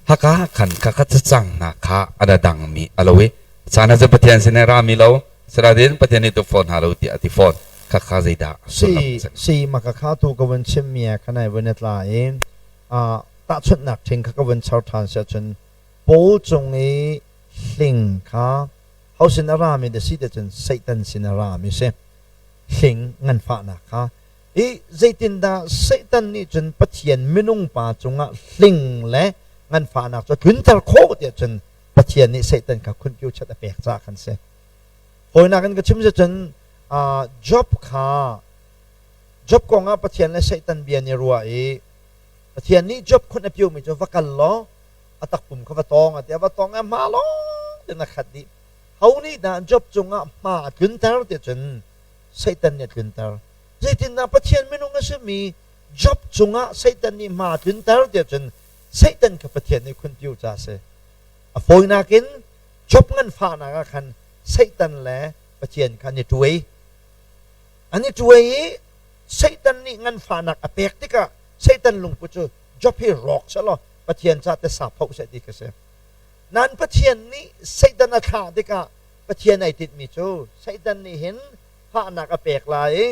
Haka khan khakha cacang hna kha a ra dangmi a lo i caan ah cun Pathian sin a rami lo siratin Pathian nih tukfawn hna lo tiah a ti fawn. Khakha zeidah sullam Si si maka kha tu ka vun chimmi ah khan ai vun i tla i tahchunhnak ṭhing kha ka vun char ṭhan si ahcun Paul cung i hling kha ho sin a rami dah si ti cun Satan sin a rami si. Hling nganfahnak kha i zeitindah Satan nih cun Pathian minung pa cungah hling le nganfahnak cu a tlunter khawh tiah cun Pathian nih Satan kha khunpiu chat a pek caah khan si. Hawinak in ka chim si cun Job kha Job kongah Pathian le Satan bia nih ruah i Pathian nih Job khun a piomi cu va kal law a takpum kha va tawng a ti a va tawng i a hma lawng tein a khat dih. Ho nih dah Job cungah hma a tlunter ti cun Satan nih a tlunter. Zeitindah Pathian minung a simi Job cungah Satan nih hma a tlunter ti cun Satan kha Pathian nih khun pio ca a si. A fawinak in Job nganfahnak ah khan Satan le Pathian kha an i ṭuai. An i ṭuai i Satan nih nganfahnak a pek tikah Satan lungput cu Job hi rawk selaw Pathian ca te sa phoh seh ti kha si. Nain Pathian nih Satan a thlah tikah Pathian ai tinhmi cu Satan nih hin fahnak a pek lai i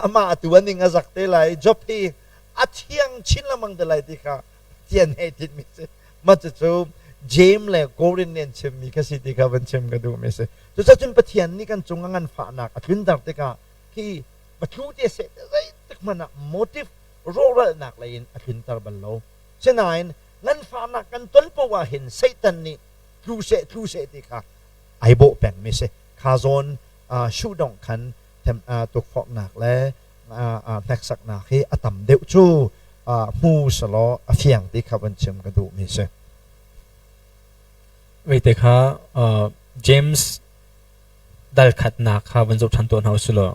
amah tu a ning a zak te lai i Job hi A thiang chin lengmang te lai ti kha Pathian he tinhmi si. Mah cucu James le Korin nih an chimmi kha si ti kha van chim ka duhmi si. Cucacun Pathian nih kan cung a nganfahnak a tlunter tikah khi patlu te seh zeitik hmanh ah motive rawhralhnak lei in a tlunter bal lo. Sinain nganfahnak kan ton poah ah hin Satan nih tlu seh tlu seh ti kha ai bawh pengmi si. Kha zawn shuhdongh khan tukforhnak le hneksaknak hi a tam deuh cu hmu selaw a fiang ti kha van chim ka duhmi si. Veite kha James dal khatnak kha van zoh ṭhan tuah hna usih law.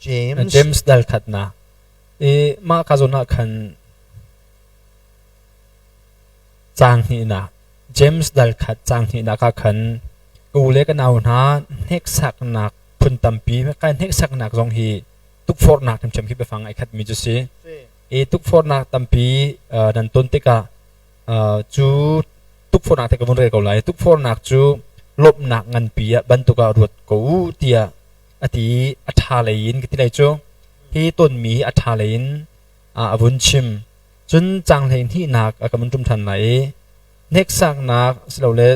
James James dal khatnak. I mah ka zawn ah khan caang hnihnak James dal khat caang hnihnak ah khan ka u le ka nau hna hneksaknak phun tampi kai hneksaknak zong hi tukforhnak hrimhrim khi biafang ai khatmi cu si. I tukforhnak tampi nan ton tikah cu tukforhnak te ka vun rel ko lai. Tukforhnak cu lawmhnak nganpi ah bantuk ah ruat ko u tiah a ti i a ṭha lei in ka ti lai cu. Hi tonmi hi a ṭha lei in a vun chim. Cun caang hleihnihnak a ka vun ṭum ṭhan lai i hneksaknak silole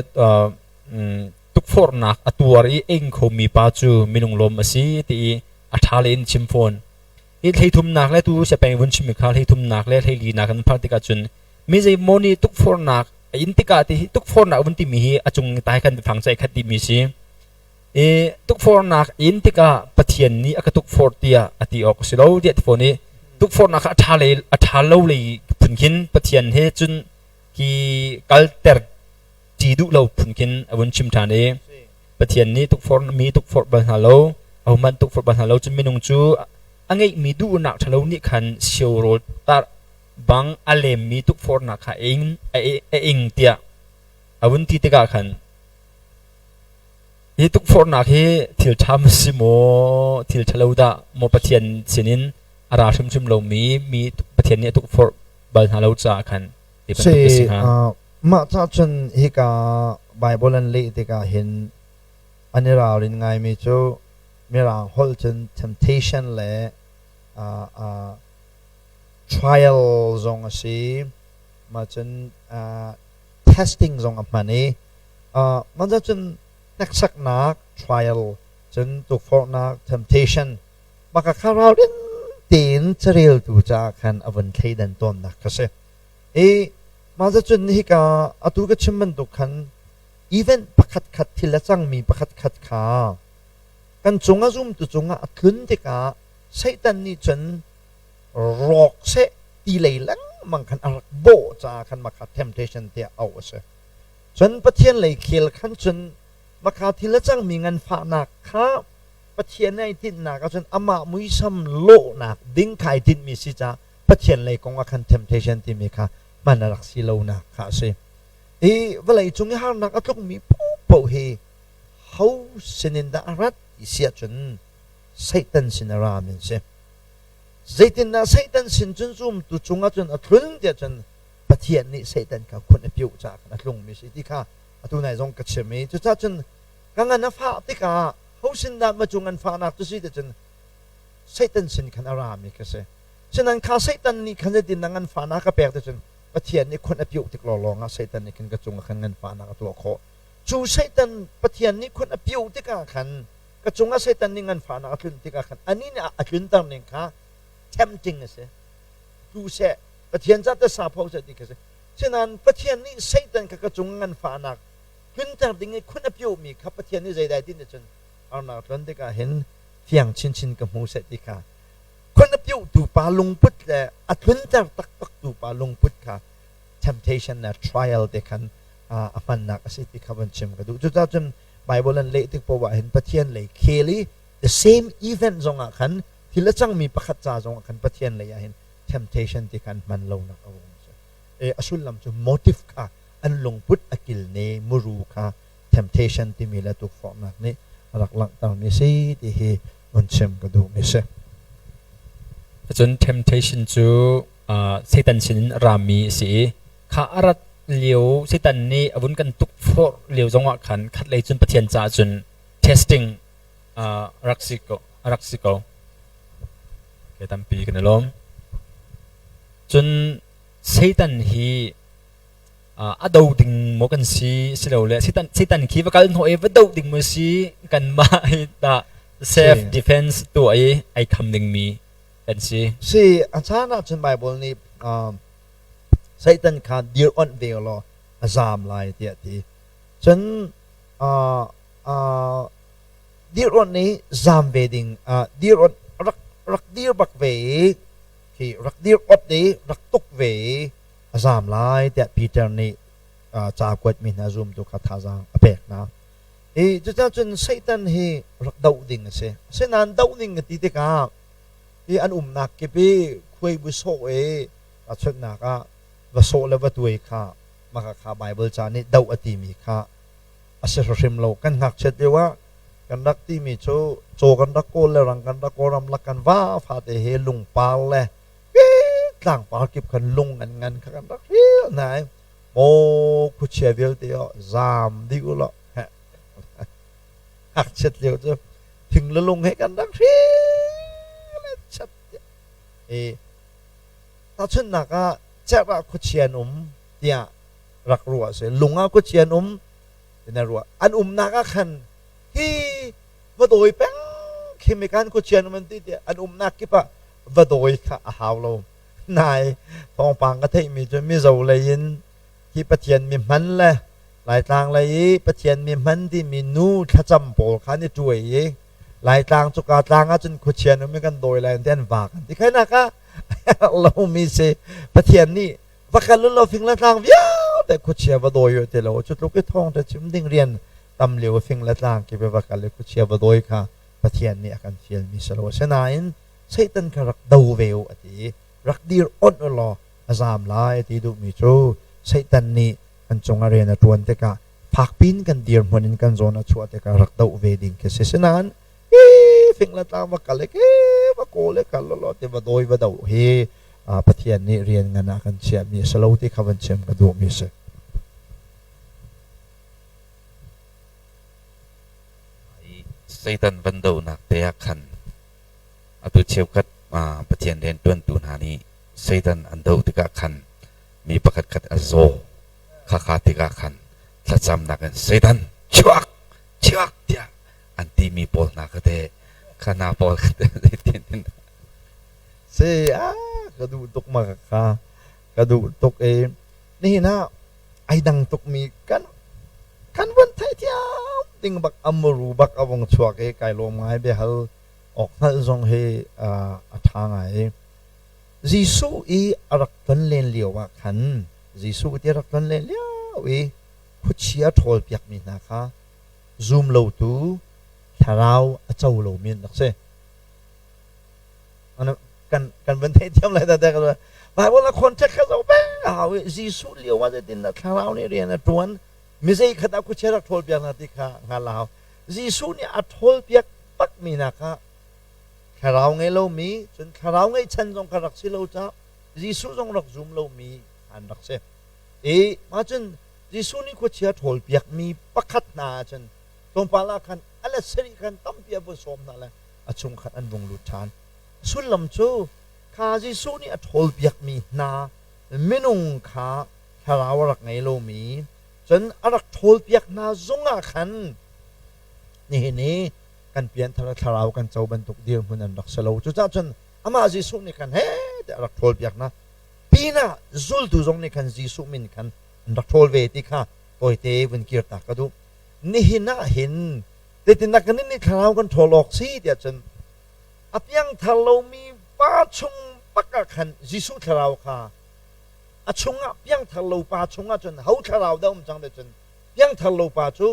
tukforhnak a tuar i a ing khomi pa cu minung lawm a si ti i a ṭha lei in chim fawn. Hi hleithumnak le tu siapeng vun chimmi kha hleithumnak le hleilinak kan phak tikah cun mi zeimaw nih tukforhnak a in tikah ti hi tukforhnak vun timi hi a cung tai kan biafang cu ai khat dihmi si. I tukforhnak in tikah Pathian nih a ka tukforh tiah a ti awk a si lo tiah ti fawn i tukforhnak kha a ṭha lei a ṭha lo lei phun khin Pathian he cun hi kalter ṭi duh lo phun khin a vun chim ṭhan i Pathian nih tukforh mi tukforh bal hna lo ahohmanh tukforh bal hna lo cun minung cu a ngeihmi duhnak ṭhalo nih khan sio rawl tar bang a lemmi tukforhnak kha a ing tiah a vun ti tikah khan hi tukforhnak hi thil ṭha maw si maw thil ṭhalo dah maw Pathian sinin a ra hrimhrim lomi mi Pathian nih a tukforh bal hna lo caah khan ti bantuk a si hnga. Mah ca cun hika Baibal an leh tikah hin an i ralrin ngaimi cu Mirang holh cun temptation le trial zong a si. Mah cun testing zong a hman i mah cun hneksaknak trial cun tukforhnak temptation mah kha ralrin tein careltu caah khan a vun thleidan tawnnak kha si. I mah cun hika atu ka chim bantuk khan event pakhat khat thil a cangmi pakhat khat kha kan cung a zumtu cungah a tlun tikah Satan nih cun rawk seh ti lei lengmang khan a rak bawh caah khan makha temptation tiah auh a si. Cun Pathian lei khel khan cun makha thil a cangmi nganfahnak kha Pathian nih ai tinhnak ahcun amah muisam lawhnak ding kha ai tinhmi si caah Pathian lei kong ah khan temptation timi kha hman a rak si lonak kha a si. Hi vawlei cung i harnak a tlukmi paohpaoh hi ho sinin dah a rat ti si ahcun Satan sin a rami an si. Zeitindah Satan sin cun zumtu cungah cun a tlun tiah cun Pathian nih Satan kha khun a piuh caah khan a tlungmi si ti kha atu nai zong ka chim i cucaah cun ka ngan a fah tikah ho sin dah ma cu nganfahnak cu si ti cun Satan sin khan a rami ka si. Sinain kha Satan nih khan zeitin dah nganfahnak a pek ti cun Pathian nih khun a piuh tik lawnglawng ah Satan nih khan ka cungah khan nganfahnak a tuah khawh. Cu Satan Pathian nih khun a piuh tikah khan ka cungah Satan nih nganfahnak a tlun tikah khan anih nih a tlunter ning kha tempting a si. Tu seh Pathian ca te sapho seh ti kha si. Sinain Pathian nih Satan kha ka cung nganfahnak tlunter ding i khun a piuhmi kha Pathian nih zeidai tin cun harnak tlon tikah hin fiang chinchin ka hmu seh ti kha khun a piuhtu pa lungput le a tlunter taktak tu pa lungput kha temptation le trial te khan a hmannak a si ti kha van chim ka duh. Cucaah cun Bible an leh tik poah hin Pathian lei khel i the same event zongah khan thil a cangmi pakhat ca zongah khan Pathian lei ah hin temptation ti khan hman lonak a um. A sullam cu motive kha an lungput a kilne muru kha temptation timi le tukforhnak nih a rak langhtermi si ti hi vun chim ka duhmi si. Cun temptation cu Satan sinin a rami a si i kha a rat lio Satan nih a vun kan tukforh lio zongah khan khatlei cun Pathian caah cun testing Rak si ko rak si ko. Okay, tampi kan i lawm. Cun Satan hi a do ding maw kan si silole Satan Satan khi va kal hnawh i va do ding maw si kanmah hi tah self defense tuah i ai kham dingmi kan si. Si a caan ahcun Bible nih Satan kha dir onh ve law a zaam lai tiah a ti. Cun dir onh i zaam ve ding dir onh rak rak dir bak ve i khi rak dir ot i rak tuk ve i a zaam lai tiah Peter nih ca kuatmi hna zumtu kha thazaang a pek hna. I cucaah cun Satan hi rak doh ding a si. Asinain doh ding ka ti tikah hi an umnak kip i khuai bu sawh i tahchunhnak ah va sawh le va tuai kha maka kha Bible ca nih doh a timi kha a si hrim lo. Kan ngakchiat lio ah kan rak timi cu caw kan rak kawl le rang kan rak kawl ramlak kan va fate he lungpar le tlangpar kip khan lung an ngan kha kan rak hril hna i maw khuachia vialte oh zaam dih u law ngakchiat lio cu thing le lung he kan rak hril chat i tahchunhnak ah cerh ah khuachia an um tiah rak ruah si lung ah khuachia an um na ruah an umnak ah khan hi va dawi peng khi mi kan khuachia an um an ti tiah an umnak kip ah va dawi kha a hau lo. Nai thawngpang ka theihmi cu Mizo lei in hi Pathian mi hman le Laitlang lei i Pathian mi hman timi nu thlacam pawl kha an i ṭuai i Laitlang cuka tlang ah cun khuachia nu mi kan dawi lai an ti an vak an ti khainak ah lomi si Pathian nih va kal u law fing le tlang vialte khuachia va dawi u ti lo cu tluk i thawng te chim ding rian tam lio fing le tlang kip i va kal i khuachia va dawi kha Pathian nih a kan fialmi si lo. Asinain Satan kha rak do ve u a ti i rak dir onh u law a zaam lai a ti duhmi cu Satan nih kan cungah rian a ṭuan tikah fakpin kan dirhmun in kan zawn a chuah tikah rak doh ve ding khi si. Sinain hi fing le tlang va kal i ke va kawl i kal law ti va dawi va doh hi Pathian nih rian ngan ah kan chiahmi a si lo ti kha van chim ka duhmi a si. Satan van dohnak te ah khan atu cheukhat Pathian rianṭuantu hna nih Satan an doh tikah khan mi pakhatkhat a zaw khakha tikah khan thlacamnak in Satan chuak chuak tiah an timi pawl hna kha teh kha hna pawl kha teh zeitin Si a ka duh tuk ma kha ka duh tuk i nihin ah ai dang tukmi kan kan van theithiam ding bak amuru bak a vung chuak i kai lawm ngai biahal awk hngalh zong hi a ṭha ngai. Jesuh i a rak ton len lio ah khan Jesuh ti a rak ton len lio i khuachia ṭhawl piakmi hna kha zum lotu thlarau a co lomi an rak si. Kan kan van theithiam lai ta Bible a context kha zoh peng a hau i Jesuh lio ah zeitin dah thlarau nih rian a ṭuan mi zei khat ah khuachia rak ṭhawl piak hna ti kha hngal a hau. Jesuh nih a ṭhawl piak bakmi hna kha thlarau ngei lomi cun thlarau ngeihchan zong kha rak si lo caah Jesuh zong rak zum lomi an rak si. I mah cun Jesuh nih khuachia ṭhawl piakmi pakhat hna ah cun tlawmpal ah khan a let sarih khan tampi a vun sawm hna le a chung khan an vung lut ṭhan. Sullam cu kha Jesuh nih a ṭhawl piakmi hna minung kha thlarau a rak ngei lomi cun a rak ṭhawl piak hna zungah khan nihin i kan pianthar thlarau kan co bantuk dirhmun an rak si lo. Cucaah cun amah Jesuh nih khan he tiah a rak ṭhawl piak hna. Pinah zultu zong nih khan Jesuh min khan an rak ṭhawl ve ti kha tawite vun kir ta ka duh. Nihin ah hin zeitindah kan nih thlarau kan ṭhawl awk si tiah cun a piangthar lomi pa chung bak ah khan Jesuh thlarau kha a chungah piangthar lo pa chungah cun ho thlarau dah um cang ti cun piangthar lo pa cu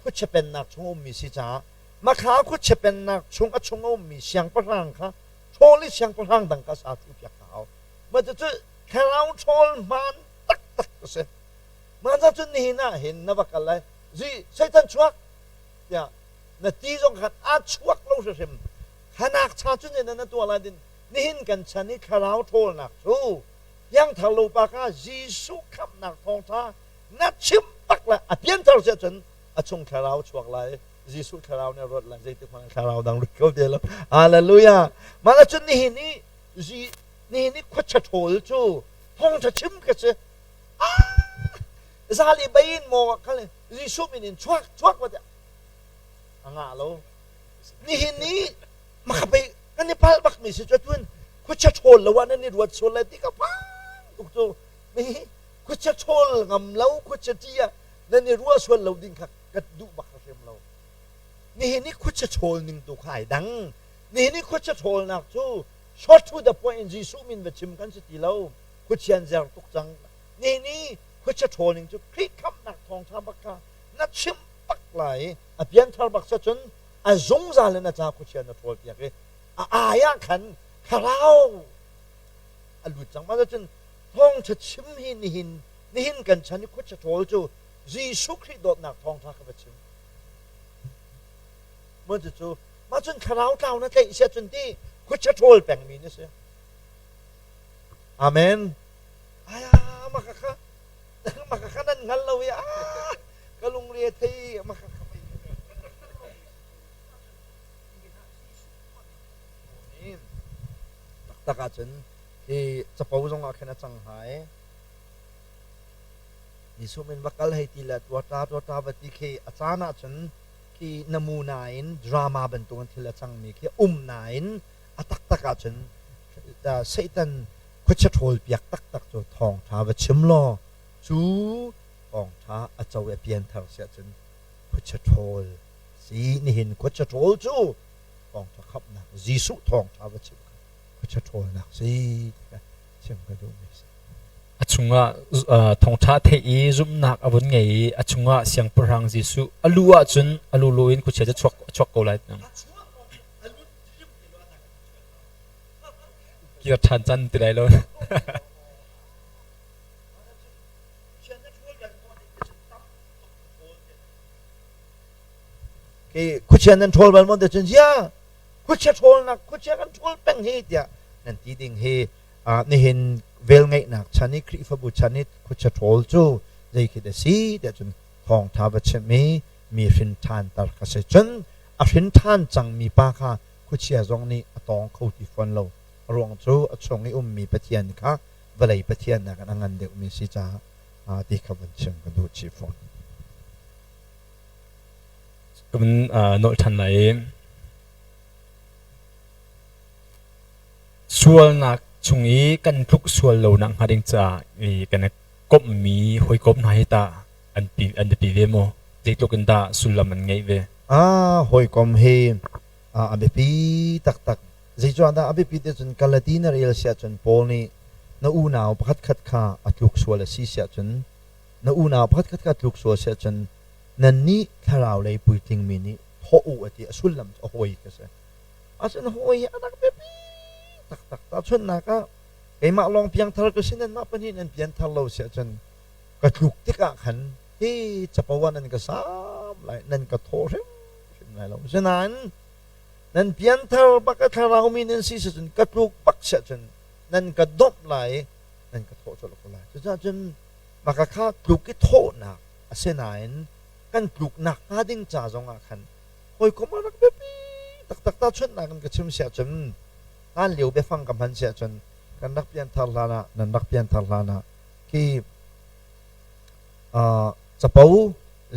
khuachia pennak chung a ummi si caah makha khuachia pennak chung a chung a ummi siangpahrang kha ṭhawl i siangpahrang dang kha sa thu piak ka hau. Mah cucu thlarau ṭhawl hmaan taktak a si. Mah cun nihin ah hin na va kal lai zi Satan chuak tiah na ti zong khan a chuak lo hrimhrim. Khanak cha cun in na tuah lai din nihin kan chan i thlarau ṭhawlnak cu piangthar lo pa kha Jesuh khamhnak thawngṭha na chim bak le a pianthar si ahcun a chung thlarau chuak lai. Jesuh thlarau nih a ruat lai zeitik hmanh thlarau dang lut kho te lo. Hallelujah. Mah cun nihin i nihin i khuacha ṭhawl cu thawngṭha chim ka si. Zali bayin maw khal Jesuh min in chuak chuak wa a ngah lo. Nihin ni makapei kan i pal bak mi si cu tun khuacha ṭhawl lo ah nan i ruat sual lai ti ka phang tuk cu mi khuacha ṭhawl ngam lo khuacha ṭi ah nan i ruah sual lo ding kha ka duh bak hrim lo. Nihin i khuacha ṭhawl ning tu kha ai dang. Nihin i khuacha ṭhawlnak cu short to the point in Jesuh min va chim kan si ti lo. Khuachian zer tuk cang. Nihin i khuacha ṭhawl ning cu Khrih khamhnak thawngṭha bak kha na chim bak lai i a pianthar bak sa cun a zungzal in a ca khuachia na ṭhawl piak i a ai ah khan thlarau a lut cang. Mah cun thawngṭha chim hi nihin nihin kan chan i khuacha ṭhawl cu Jesuh Khrih dawtnak thawngṭha kha va chim. Mun cu mah cun thlarau tlau na tlaih sia cun ti khuacha ṭhawl pengmi na si. Amen. Aya maka kha maka kha nan hngal lo i ah ka lungre thei maka kha taktak ahcun hi capo zong ah khin a cang hnga i Jesuh min va kal hei ti le tuata tuata va ti khi a caan ahcun khi namuna in drama bantukin thil a cangmi khi um nain a taktak ahcun Satan khuachia ṭhawl piak taktak cu thawngṭha va chim law cu thawngṭha a co i a pianthar si ahcun khuachia ṭhawl si nihin khuachia ṭhawl cu thawngṭha khamhnak Jesuh thawngṭha va chim kha khuachia ṭhawlnak si ti kha chim ka duhmi si. A chungah thawngṭha theih i zumhnak a vun ngei i a chungah Siangpahrang Jesuh a lu ahcun a lulu in khuachia cu a chuak ko lai. Kir ṭhan can ti lai lo. Khuachia nan ṭhawl bal maw ti cun zia khuachia ṭhawlnak khuachia kan ṭhawl peng hi tiah nan ti ding hi nihin velngeihnak chan i Khrihfabu chan i khuachia ṭhawl cu zei khi dah si tiah cun thawngṭha va chimh i mi hrin ṭhanter kha si cun a hrin ṭhan cangmi pa kha khuachia zong nih a tawng kho ti fawn lo a ruang cu a chung i ummi Pathian kha vawlei Pathian nakin a ngan deuhmi si caah ti kha vun chim ka duh chih fawn. Ka vun nolh ṭhan lai i sualnak chung i kan tluk sual lo nak hnga ding caah i kan i komhmi hawikom hna hi tah an pi an biapi ve maw? Zeitluk in dah sullam an ngeih ve? Ah, hawikom hi a biapi taktak. Zeicuahdah a biapit ahcun Galati na rel si ahcun Paul nih na unau pakhatkhat kha a tluk sual a si si ahcun na unau pakhatkhat kha a tluk sual si ahcun nannih thlarau lei puitlingmi nih thawh u a ti a sullam cu a hawi ka si. Asinain hawi hi a rak biapi taktak. Tahchunhnak ah keimah lawng piangthar ka si nanmah pahnih nan pianthar lo si ahcun ka tluk tikah khan hi capo ah nan ka sam lai nan ka thawh hrimhrim lai lo. Asinain nan pianthar bak a thlarau mi nan si cun ka tluk bak si ahcun nan ka domh lai i nan ka thawh colh ko lai. Cucaah cun maka kha tluk i thawhnak a si nain kan tluknak hnga ding ca zongah khan hawikom a rak biapi taktak tahchunhnak in ka chim si ahcun hlan lio biafang ka hman si ahcun kan rak pianthar hlan ah nan rak pianthar hlan ah khi capo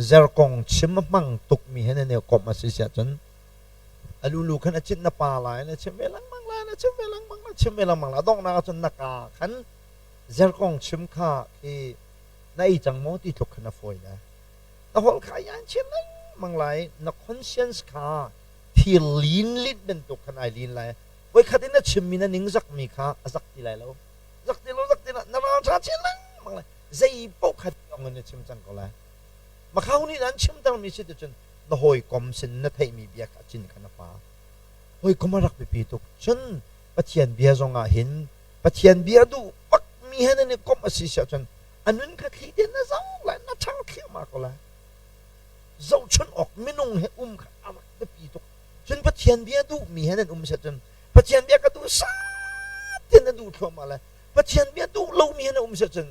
zerkong chim a hmang tukmi he nan i komh a si si ahcun a lulu khan a cit na pa lai na chim ve lengmang lai na chim ve lengmang na chim ve lengmang lai donghnak ahcun na ka khan zerkong chim kha khi na ei cang maw ti tluk khan a fawi lai na holh kha yan chin lengmang lai na conscience kha thil lin lin bantuk khan ai lin lai voikhat in na chimmi na ning zakmi kha a zak ti lai lo zak ti lo zak ti lo na ral tha chin lengmang lai zei paoh kha in na chim cang ko lai makhau nih an chimtermi si cun na hawikom sin na theihmi bia kha cin kha na pa hawikom a rak biapi tuk cun Pathian bia zong ah hin Pathian bia duh bakmi he nan i komh a si si ahcun a nun kha thli te na zoh lai na ṭhang thliahmah ko lai zohchun awk minung he um kha a rak biapi tuk cun Pathian bia duhmi he nan um si ahcun Pathian bia ka duh sat te na duh thluahmah lai Pathian bia duh lomi he na um si ahcun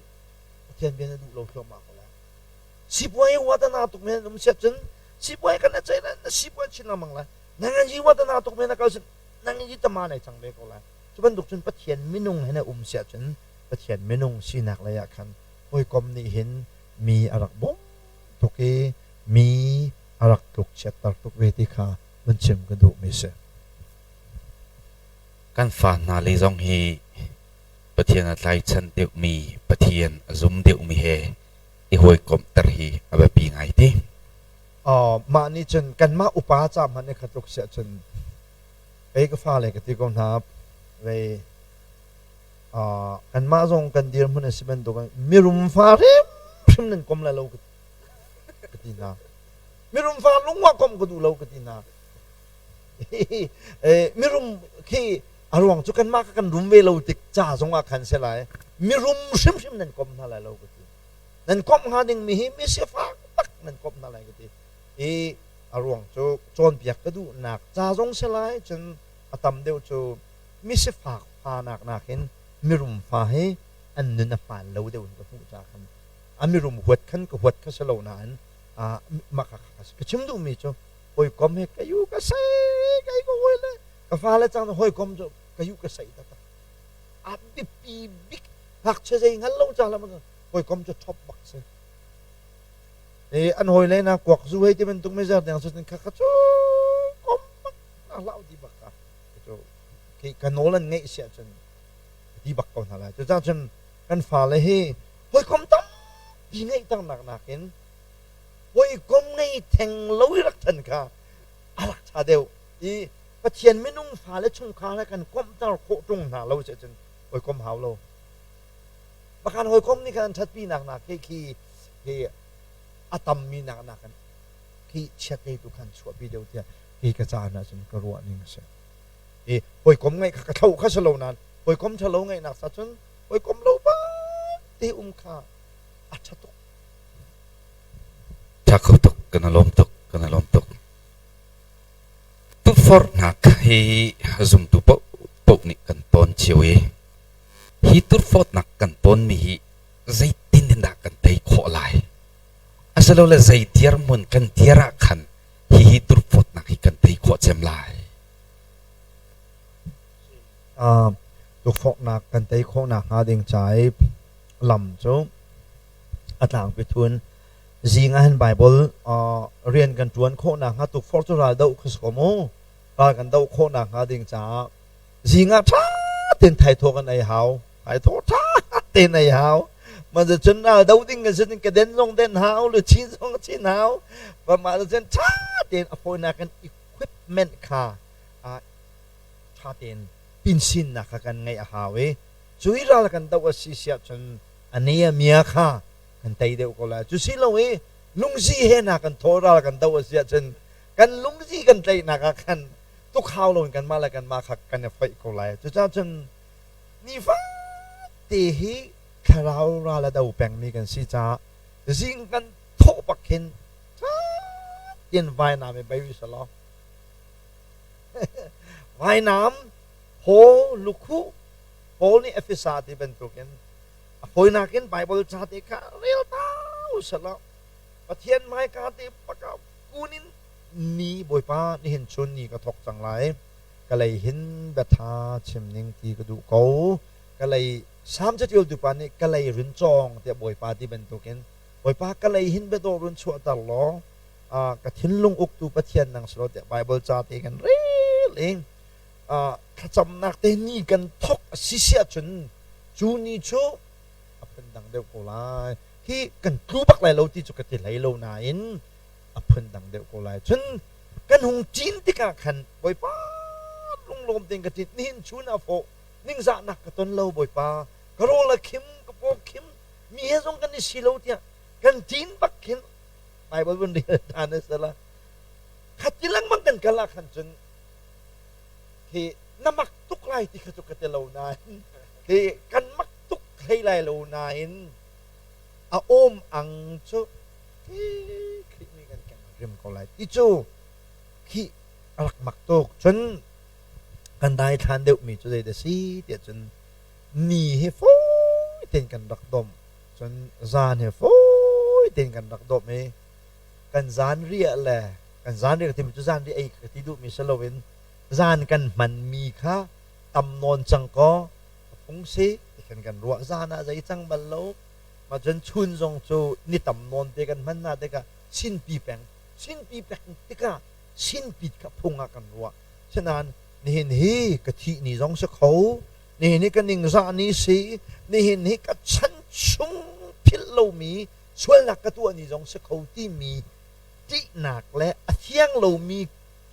Pathian bia na duh lo thluahmah ko lai sipuai watana tuk men um si ahcun Sipuai kan na cei na sipuai chin lengmang lai. Na ngan yi wa na tuk me na kal sin na ngan yi tama nei cang ve ko lai. Cu bantuk cun Pathian minung he na um siah cun Pathian minung sinak lei ah khan hawikom nih hin mi a rak bawmh tuk i mi a rak tluk chiatter tuk ve ti kha vun chim ka duhmi si. Kan fa hna lei zong hi Pathian a tlaichan deuhmi, Pathian a zum deuhmi he i hawikomhter hi a biapi ngai ti. Mah nih cun kanmah upa ca hmanh i kha tluk siah cun kei ka fale ka ti ko hna vei kanmah zong kan dirhmun a si bantukin mirum fa hrimhrim nan kom lai lo ka ti hna. Mirum fa lungwa kom ka duh lo ka ti hna. Mirum khi a ruang cu kanmah ka kan rum ve lo tik ca zong ah khan si lai. Mirum hrimhrim nan kom hna lai lo ka ti. Nan komh hnga dingmi hi mi sifak tak nan komh hna lai ka ti. I a ruang cu cawnpiak ka duhnak ca zong si lai cun a tam deuh cu mi sifak fa nak nakin mirum fa hi an nun a hmaan lo deuh in ka hmuh ca khan a mirum huat khan ka huat kha si lo nain mah kha ka chim duhmi cu hawikom he ka yu ka sei kai ka hawi le ka fale cang hawikom cu ka yu ka sei taktak a biapi bik ngakchia zei hngal lo ca la hawikom cu ṭhop bak si e an hawi le na kuak zu hei ti bantuk mezer deng cu kha kha cu kom bak na hlau ti bak ka cu khi ka nawl an ngeih siah cun ti bak ko hna lai cu cang cun kan fale hi hawikom tampi ngeih tak nakin hawikom ngei theng lo i rak than kha a rak ṭha deuh i Pathian minung fale chungkhar he kan komhter khawh ṭung hna lo si cun hawikom hau lo Pakhan hawikom nih khan an ṭhatpi nak nak khi khi khi a tammi nak nak kan khi chiatlei tu khan chuahpi deuh tiah hi ka caan ah cun ka ruah ning a si. I hawikom ngeih kha ka thlo kha si lo nain hawikom ṭhalo ngeihnak sa cun hawikom lo ba te um kha a ṭha tuk. Ṭha kho tuk, kan i lawm tuk, kan i lawm tuk. Tukforhnak hi zumtu paohpaoh nih kan tawn cio i hi turfawtnak kan tawnmi hi zeitin in dah kan tei khawh lai? Asilole zei dirhmun kan dir ah khan hihi turfawtnak hi kan tei khawh cem lai? Tukforhnak kan tei khawh nakhnga ding ca i lam cu a tlangpi thun. Zing ah hin Baibal rian kan ṭuan khawh nakhnga tukforh cu ral doh kha si ko mu. Ral kan doh khawh nakhnga ding caah zing ah ṭha tein thaithawh kan ei hau. Thaithawh ṭha tein ei hau. Mah cun ral do ding kan si ka den zong den hau, luchin zong chin hau. Mah cun ṭha tein a fawinak in equipment kha ṭha tein pinsinnak kha kan ngeih a hau i cu i ral kan doh a si siah cun a ne a mia kha kan tei deuh ko lai. Cu si lo i lungzi he hna kan thaw ral kan doh a si ahcun kan lungzi kan tlaihnak ah khan tuk hau loin kanmah le kanmah kha kan i foih ko lai. Cucaah cun nifate hi thlarau ral a do pengmi kan si caah zing kan thawh bak khin ṭha tein vainam i bei u law vainam phaw lukhuh Paul nih Efesa ti bantukin a fawinak in Bible ca te kha rel ta u selaw Pathian hmaika te baka kun in ni Bawipa nihin chun ni ka thawk cang lai ka lei hin biatha chim ning ti ka duh ko ka lei Salm catialtu pa nih ka lei run cawng tiah Bawipa ti bantukin Bawipa ka lei hin biadawh run chuahter law ka thinlung uktu Pathian nang si law tiah Bible ca te kan rel i thlacamnak te ni kan thawk a si si ahcun cu ni cu a phundang deuh ko lai. Hi kan tlu bak lai lo ti cu ka ti hlei lo nain a phundang deuh ko lai. Cun kan hung ṭin tikah khan Bawipa lunglawm tein ka ṭin. Nihin chun ah fawh ningzahnak ka ton lo Bawipa. Ka rawl a khim, ka paw khim, mi he zong kan i si lo tiah kan ṭin bak khin Bible vun rel ṭhan a si la. Khati lengmang kan kal ah khan cun khi na mak tuk lai ti kha cu ka ti lo nain khi kan mak tuk hlei lai lo nain a awm ang cu khi Khrih nih kan keng rim ko lai ti cu khi a rak mak tuk. Cun kan daithlan deuhmi cu zeidah si tiah cun ni hi fawi tein kan rak domh cun zan hi fawi tein kan rak domh i. Kan zan riah le kan zan riah timi cu zan riah ei ka ti duhmi si loin zan kan hmanmi kha tam nawn cang kaw a phung si ti khan kan ruah. Zan ah zei cang bal lo. Mah cun chun zong cu ni tam nawn te kan hman hna tikah sinpi peng sinpi pek tikah sinpit kha phung ah kan ruah. Sinain nihin hi ka thih ni zong si kho, nihin hi ka ningzah ni si, nihin hi ka chan chung philh lomi sualnak ka tuah ni zong si kho timi ṭihnak le a thiang lomi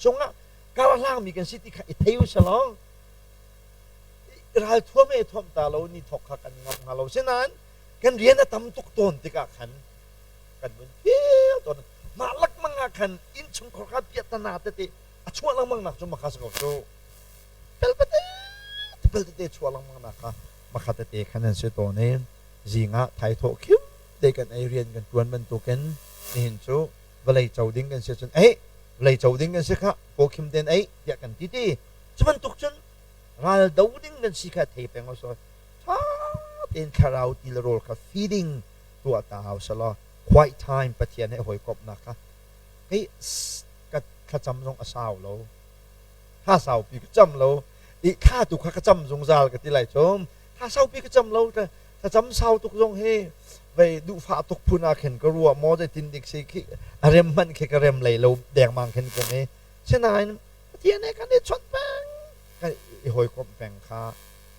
cungah karhlangmi kan si ti kha i thei u selaw ral thuam he thuam ta lo ni thok kha kan ngamh hnga lo. Sinain kan rian a tam tuk tawn tikah khan kan vun feel tawn. Mah lakmang ah khan innchungkhar kha piahtana tete a chuah lengmang nak cu makha si ko cu pelpate pel tete chuah lengmang nak kha makha tete khan an si tawn i zing ah thaithawh khim te kan ei rian kan tuan bantukin nihin cu vawlei co ding kan si cun ei vawlei co ding kan si kha paw khim ten ei tiah kan ti ti. Cu bantuk cun ral do ding kan si kha thei peng so tha tein thlarau ti le rawl kha feeding tuah ta hau selaw quiet time Pathian he hawikomhnak kha kei ka thlacam zong a sau lo, thla saupi ka cam lo i thla tu kha ka cam zungzal ka ti lai cu. Thla saupi ka cam lo, thlacam sau tuk zong hi vei duhfah tuk phun ah khin ka ruah maw zeitin dik si khi a rem hmanh khi ka rem lei lo dengmang khin kum i. Sinain Pathian he kan i chawnh peng, kan i hawikomh peng kha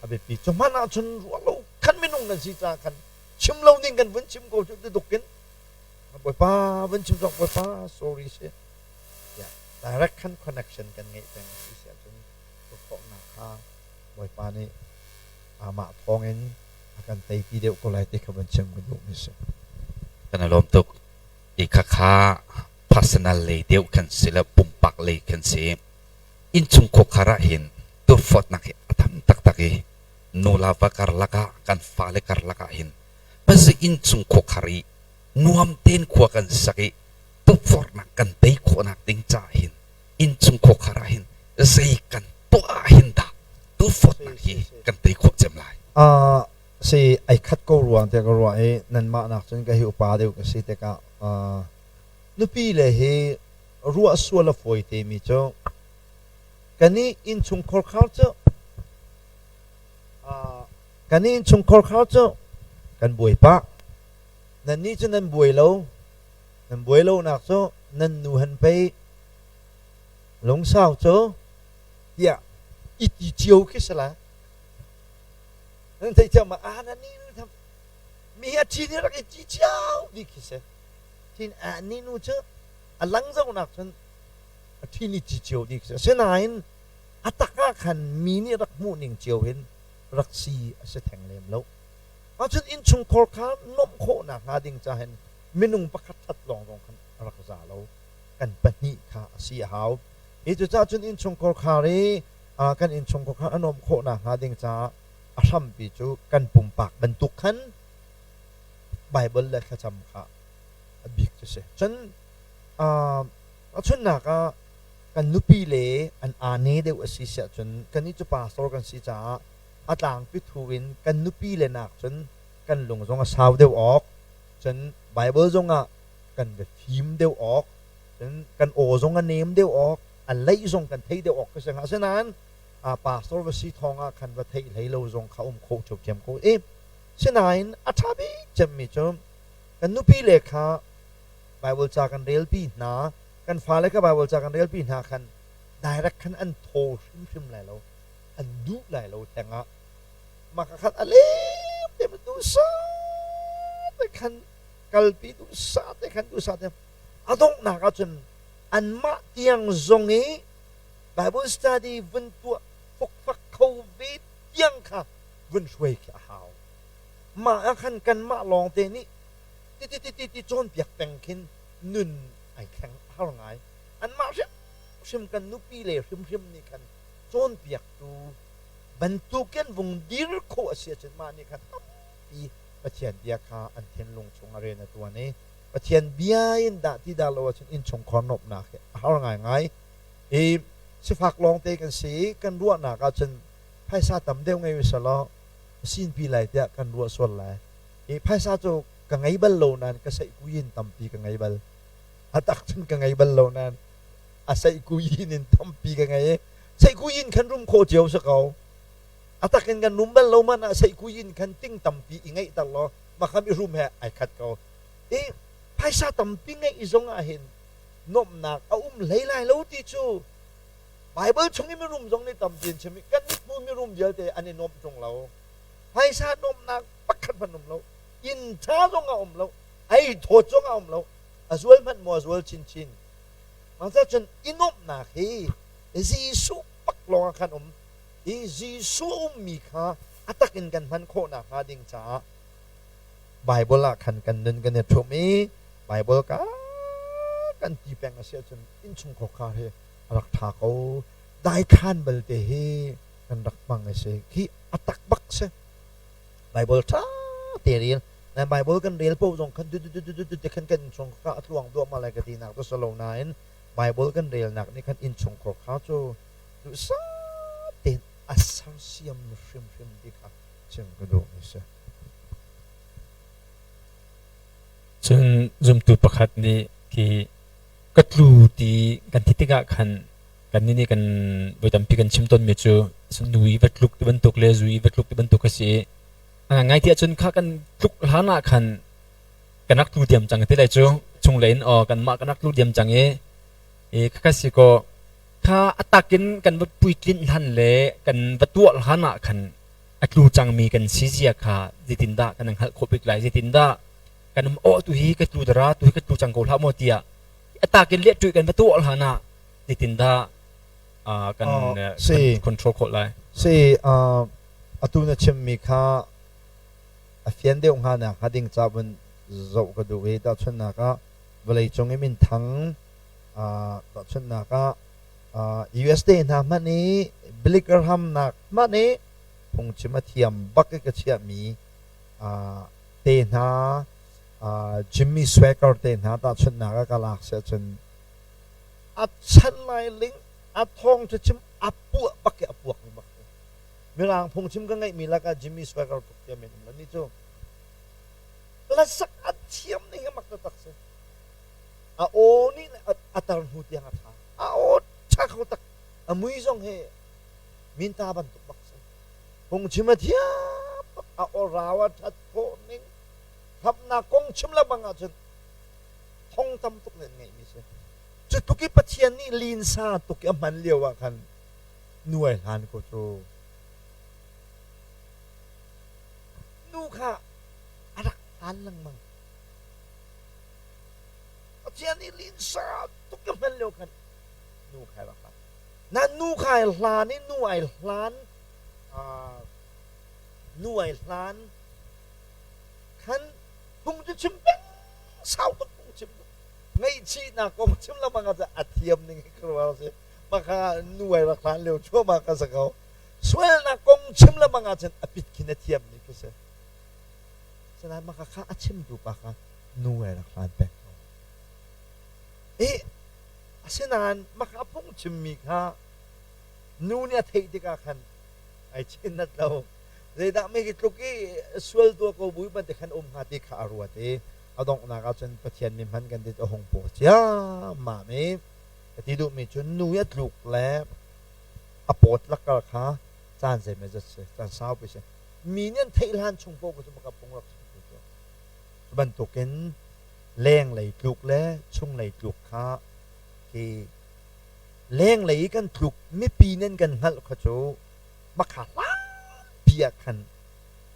a biapi. Cu hmanh ah cun ruah lo khan minung kan si caah khan chim lo ding kan vun chim ko cu tuduk in Bawipa vun chim zong Bawipa sorry si tiah direct khan connection kan ngeih peng a si ahcun khawhnak kha Bawipa nih amah thawngin a kan teipi deuh ko lai ti kha vun chim ka duhmi si. Kan i lawm tuk. I khakha personal lei deuh kan si le pumpak lei kan si. Innchung khuakhar ah hin turfawtnak hi a tam taktak i nula va karlak ah kan fale karlak ah hin pazi innchung khuakhar i nuam tein khua kan sak i tukforhnak kan tei khawhnak ding caah hin innchung khuakhar ah hin zei kan tuah ah hin dah tukforhnak hi kan tei khawh cem lai? Si ai khat ko ruang te ka ruah i nanmah nak cun ka hi upa deuh ka si tikah nupi le hi ruah sual a fawi te mi cu kan i innchungkhar khar cu kan i innchungkhar khar cu kan buai pah. Nannih cu nan buai lo. Nan buai lonak cu nan nu han pei lungsau cu tiah i ti cio khi si lai. Nan theih thiam ma? Ah, nannih nu mi hi a ṭhi nih rak i ti cio bik khi si. Thin a ni nu cu a lang zohnak cun a ṭhi ni ci cio dih khi si. Asinain a tak ah khan mi nih rak hmuh ning cio hin rak si a si theng lem lo. Ahcun innchungkhar kha nuamh khawhnak hnga ding ca hin minung pakhat that lawng zong khan a rak za lo. Kan pahnih kha a si a hau. Hi cucaah cun innchungkhar khar i kan innchungkhar kha a nuamh khawhnak hnga ding caah a hrampi cu kan pumpak bantuk khan Baibal le thlacam kha a bik cu si. Cun chunnak ah kan nupi le an aa deuh a si siah cun kannih cu pastor kan si caah a tlangpi thu in kan nupi le nak cun kan lung zong a sau deuh awk, cun Baibal zong ah kan biafim deuh awk, cun kan aw zong a nem deuh awk, a leih zong kan thei deuh awk ka si hnga. Asinain pastor va si thawng ah khan va theih hlei lo zong kha um kho ṭhiamṭhiam ko i sinain a ṭha bik cemmi cu kan nupi le kha Baibal ca kan relpi hna, kan fale kha Baibal ca kan relpi hna khan direct khan an thaw hrimhrim lai lo, an duh lai lo theng ah mah ka khat a lem te duhsah te khan kalpi, duhsah te khan, duhsah te a donghnak ahcun anmah tiang zong i Bible study vun tuah fokfak kho ve tiang kha vun hruai khi a hau. Mah ah khan kanmah lawng te nih ti ti ti ti ti cawnpiak peng khin nun ai thleng a har ngai. Anmah hrimhrim kan nupi le hrimhrim nih khan cawnpiaktu bantukin vung dir khawh a si ahcun mah nih khan tampi Pathian bia kha an thinlung chung a rian a tuan i Pathian bia in dah ti dah lo ahcun innchungkhar nuamhnak hi a har ngaingai. Hi sifak lawngte kan si i kan ruahnak ahcun phaisa tam deuh ngei usih law sinpi lai tiah kan ruah sual lai. Hi phaisa cu ka ngei bal lo nain ka seihkuyin tampi ka ngei bal. A tak cun ka ngei bal lo nain a seihkuyin in tampi ka ngei i seihkuyin khan rum khawh cio si ko. A tak in kan rum bal lo man ah seihkuyin khan ting tampi i ngeihter law makham i rum he ai khat ko. I phaisa tampi ngeih i zong ah hin nuamhnak a um hlei lai lo ti cu Bible chung i mirum zong nih tampi an chim i kan hmu mirum vialte an i nuamh ṭung lo. Phaisa nuamhnak pakhat hmanh um lo. Inn ṭha zong a um lo. Ei thawt zong a um lo. A zual hmanh maw a zual chinchin. Mah cun i nuamhnak hi Jesuh pak lawng ah khan um i Jesuh a ummi kha a tak in kan hman khawh nakhnga ding caah Bible ah khan kan nun kan i ṭhum i Bible ka kan ti peng a si ahcun innchungkhar khar hi a rak ṭha ko. Daithlan balte hi kan rak hmang a si. Khi a tak bak si. Bible ṭha te rel. Na Bible kan rel paoh zong khan du du du du du khan kan innchungkhar a tluang duahmah lai ka tinak cu si lo nain Bible kan relnak nih khan innchungkhar kha cu duhsah tein a sersiam hrimhrim ti kha chim ka duhmi si. Cun zumtu pakhat nih khi ka tlu ti kan ti tikah khan kannih nih kan voi tampi kan chim tawnmi cu nu i va tluk ti bantuk le zu i va tluk ti bantuk a si i a ngai ti ahcun kha kan tluk hlan ah khan kan rak tlu diam cang ti lai cu chunglei in aw kanmah kan rak tlu diam cang i i khakha si kaw kha a takin kan va puitlinh hlan le kan va tuah hlan ah khan a tlu cangmi kan si zia kha zeitindah kan hngalh khawh bik lai zeitindah kan um aw tu hi ka tlu dara tu hi ka tlu cang ko hlah maw tiah a takin le tuih kan va tuah hlan ah zeitindah kan control khawh lai Si atu na chimmi kha a fian deuh hnga nak hnga ding ca vun zoh ka duh i tahchunhnak ah vawleicung i minthang tahchunhnak ah USA hna hmanh i Billy Graham nak hmanh i phungchim a thiam bak i ka chiahmi te hna Jimmy Swaggart te hna tahchunhnak ah ka lak si ahcun a chan lai ling a thawng cu chim a puah bak i a puak mi bak Mirang phungchim ka ngeihmi lakah Jimmy Swaggart tuk thiam in um lo cu hlasak a thiam ning hi mak taktak si. A aw nih a tar hnu tiang a ṭha. A aw ṭha kho tak. A mui zong hi minta bantuk bak si. Phungchim a thiam bak. A aw rau a ṭhat khawh ning. Khamhnak kong chim le bang ahcun thong tam tuk nih an ngeihmi si. Cu tuk i Pathian nih linsa tuk i a hman lio ah khan nuai hlan ko cu. Nu kha a rak hlan lengmang. Pathian nih linsa tuk i hman lio khan nu kha rak hlan. Na nu kha ai hlan i nu ai hlan nu ai hlan khan phung cu chim peng sau tuk phung chim ngaihchihnak kong chim lengmang ah a thiam ning hi khuaruahhar si maka nu ai rak hlan lio chuahmah ka si ko sualnak kong chim lengmang ahcun a pit khin a thiam mi khi si sinain maka kha a chimtu pa kha nu ai rak hlan peng ko i asinain maka phung chimmi kha nu nih a theih tikah khan ai chin nat lo zeidah mi hi tluk i sual tua ko bui bantuk khan um hnga ti kha a ruat i a donghnak ahcun Pathian mi hman kan ti a hung paw ciammam i ka ti duhmi cu nu i a tluk le a pawt lakar kha caan zeimawzat si caan saupi si mi nih an theih hlan chung paoh cu maka phung rak chim cu cu bantukin lenglei tluk le chunglei tluk kha khi lenglei i kan tluk mipi nih an kan hngalh kha cu makha hlanpi ah khan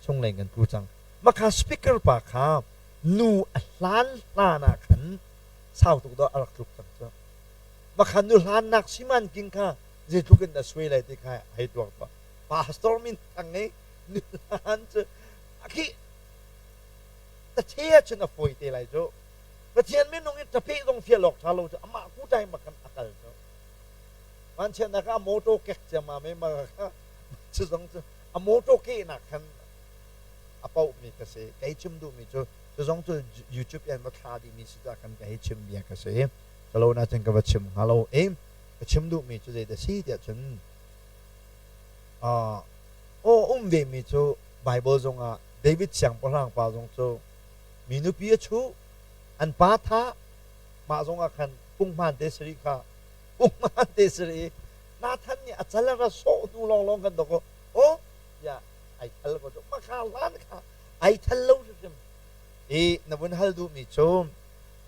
chunglei kan tlu cang makha speaker pa kha nu a hlan hlan ah khan sau tuk dah a rak tluk cang cu makha nu hlannak siman king kha zeitluk in dah suai lai ti kha hei tuak tuah pastor min thang i nu hlan cu khi tache cun a fawi te lai cu Pathian minung i tape zong fial awk ṭha lo cu amah ku time khan a kal cu vanchiatnak ah a motor kek ciammam i ma kha cu zong cu a motor kehnak khan a paohmi ka si kei chim duhmi cu cu zong cu YouTube in va thla dihmi si caah kan ka hei chim bia ka si ka lo na cun ka va chim hnga lo i ka chim duhmi cu zeidah si tiah cun aw um ve mi cu Bible zongah David siangpahrang pa zong cu mi nupi a chuh an pa thah. Mah zong ah khan punghman te sari kha punghman te sari Nathan nih a cal a ra sawh hnu lawnglawng kan dok o ya ai thal ko cu makha hlan kha ai thal lo hrimhrim i na vun hal duhmi cu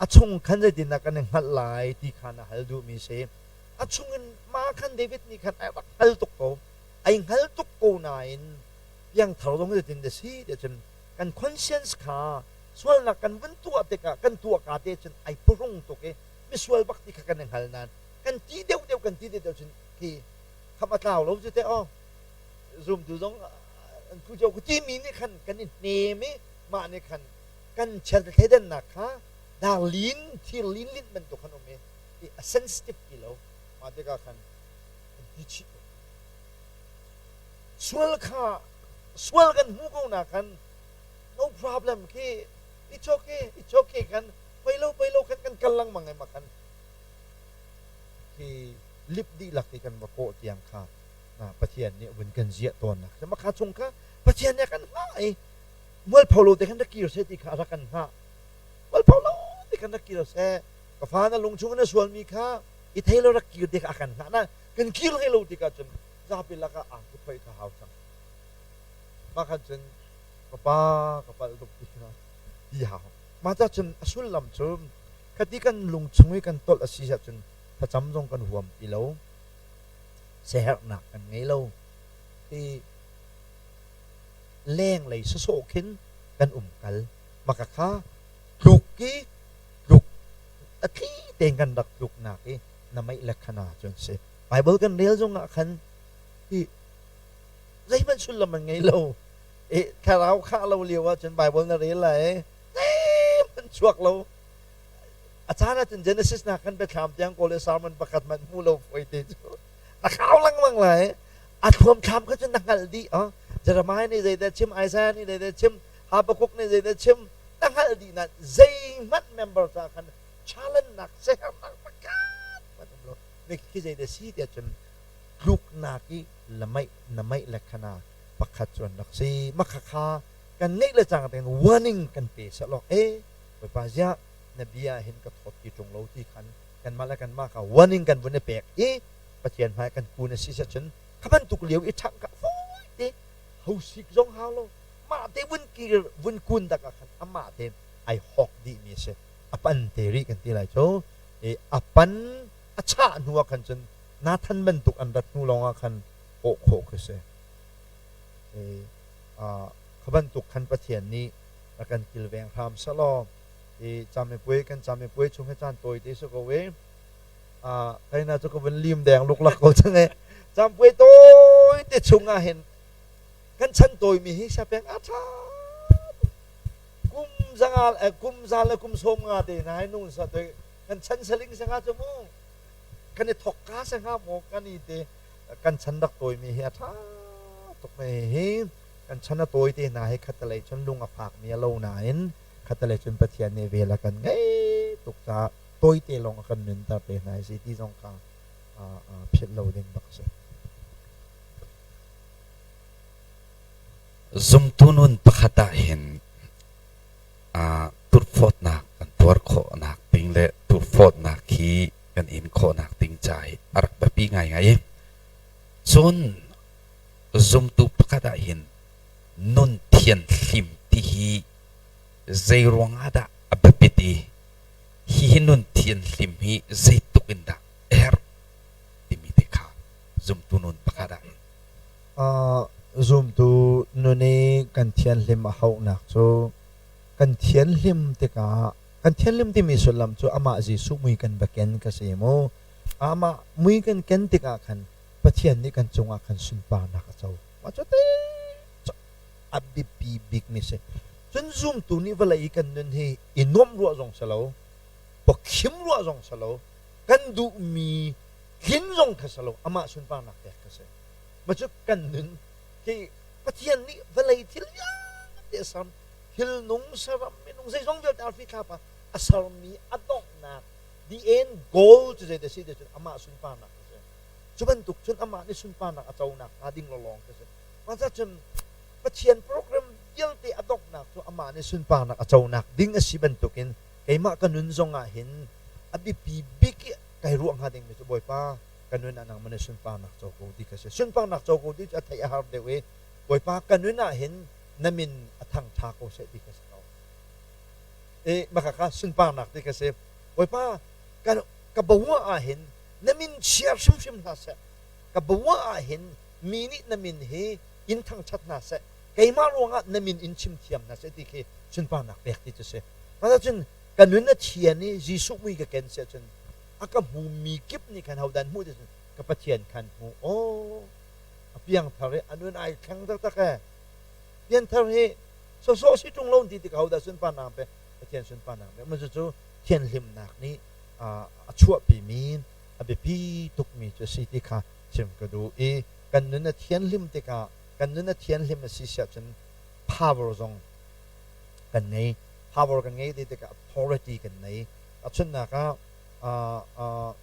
a chung khan zeitin dah kan i hngalh lai ti kha na hal duhmi si. A chungin ma khan David nih khan ai rak hngal tuk ko. Ai hngal tuk ko nain piangthar zong zeitin dah si ti cun kan conscience kha sualnak kan vun tuah tikah kan tuah ka te cun ai purung tuk i misual bak ti kha kan i hngal nain kan ti deuh deuh kan ti deuh deuh cun khi kham a tlau lo cu te aw zumtu zong an phu cio ku timi nih khan kan i hnem i mah nih khan kan chiat thleidannak kha dar lin thir lin lin bantuk khan um i a sensitive ti lo. Mah tikah khan an ti chih. Sual kha sual kan hmu ko na khan no problem khi, it's okay, it's okay kan pei lo pei lo khan kan kal lengmang ai ma khan khi lip dihlak i kan va kawh tiang kha na Pathian nih vun kan ziah tawn nak ma kha chung kha Pathian nih kan hngah i mualpho lo te khan rak kir seh ti kha rak kan hngah. Mualpho lo te khan rak kir seh, ka fa, na lung chung na sualmi kha i thei lo rak kir te kha a kan hngah na kan kir hlei lo tikah cun zapi lakah angki phoih kha hau cang. Mah khan cun ka pa, ka palh tuk ti kha ti hau. Mah ca cun a sullam cu khati kan lung chung i kan tolh a si ahcun thlacam zong kan huam ti lo, siaherhnak kan ngei lo i lenglei sawsawh khin kan um kal. Maka kha tluk i tluk a thli tein kan rak tluknak i na meih le khana cun si. Bible kan rel zong ah khan hi zeihmanh sullam an ngei lo i thlarau khah lo lio ahcun Bible na rel lai, zeihmanh chuak lo. A caan ahcun Genesis nak kan biathlam tiang kawl i sermon pakhat hmanh hmu lo foi te cu na khau lengmang lai. A thluamthlam kha cun na hngalh dih. Jeremiah nih zeidah chim, Isaiah nih zeidah chim, Habakkuk nih zeidah chim na hngalh dih nain zeihmanh member ca khan challenge nak sehernak pakhat hmanh um lo. Khi zeidah si tiah cun tluknak i lamaih na maih le khana pakhat cu an rak si. Makhakha kan ngeih le cang tein warning kan pe selaw, e Bawipa, ziah na bia hin ka thawt ti ṭung lo ti khan kanmah le kanmah kha warning kan vun i pek i Pathian hmai kan kun a si cun kha bantuk lio i ṭhangh kha fawi te hosik zong hau lo, mah te vun kir vun kun dak ah khan amah te ai hawk dih mi a si. A pan te rih kan ti lai cu i a pan a chah hnu ah khan cun Nathan bantuk an rat hnu lawng ah khan awh khawh khi si. Kha bantuk khan Pathian nih a kan kilveng hram selaw. I camipuai kan camipuai chung hi caan tawi te si ko i kaina cu ka vun lim deng luklak ko cang e. Campuai tawi te chung ah hin kan chan tawimi hi siapeng a ṭha kum zanga kum za le kum sawm nga te na hai nung sa te kan chan saling sanga cu mu kan i thok ka se hnga maw kan i te. Kan chan rak tawimi hi a ṭha tuk me hi. Kan chan a tawi te hna hi khatalei cun lung a fak mi a lo nain khatalei cun Pathian nih vel a kan ngei tuk caah tawite lawng a kan nunter te hna si ti zong kha philh lo ding bak a si. Zumtu nun pakhat ah hin turhfawtnak kan tuar khawhnak ding le turhfawtnak hi kan in khawhnak ding ca hi a rak biapi ngaingai i cun zumtu pakhat ah hin nun thianhlim ti hi zei ruang ah dah a biapit i hihi nun thianhlim hi zeitluk in dah a herh timi te kha zumtu nun pakhat ah hin. Zumtu nun i kan thianhlim a hauhnak cu kan thianhlim tikah kan thianhlim timi sullam cu amah Jesuh mui kan va ken ka si mu. Amah mui kan ken tikah khan Pathian nih kan cungah khan sunparnak a co. Mah cu te a biapi bikmi si. Cun zumtu nih vawlei i kan nun hi i nuamh ruah zong si lo, pawkhim ruah zong si lo, kan duhmi tlin zong kha si lo, amah sunparnak pek kha si. Mah cu kan nun khi Pathian nih vawlei thil vialte a ser, thil nung saram minung zeizong vialte arfi thlapa a sermi a donghnak the end goal cu zei si ti cun amah sunparnak a si. Cu bantuk cun amah nih sunparnak a conak hnga ding lawng khi si. Mah cun Pathian program vialte a donghnak cu amah nih sunparnak a conak ding a si bantukin keimah ka nun zong ah hin. A biapi bik i kai ruah hnga dingmi cu Bawipa ka nun ah nangmah nih sunparnak co ko ti kha si. Sunparnak co ko ti cu a theih a har deuh i Bawipa ka nun ah hin na min a thangṭha ko seh ti kha si ko. I maka kha sunparnak ti kha si. Bawipa ka ka bawah ah hin na min chia hrimhrim hlah seh. Ka bawah ah hin mi nih na min hi in thangṭhat hna seh. Keimah ruangah na min in chim thiam hna seh ti khi sunparnak pek ti cu si. Mah cun ka nun a thian i Jesuh mui ka ken si ahcun a ka hmumi kip nih khan hodah an hmuh ti cun ka Pathian khan hmu. Aw a piangthar i a nun ai thleng taktak ee. Pianthar hi sawsawh si ṭung lo ti tik hodah sunparnak pe Pathian sunparnak pe. Mah cucu thianhlimnak nih a chuahpimi a biapi tukmi cu a si ti kha chim ka duh i kan nun a thianhlim tikah kan nun a thianhlim a si siah cun power zong kan ngei. Power kan ngei ti tikah authority kan nei. Tahchunhnak ah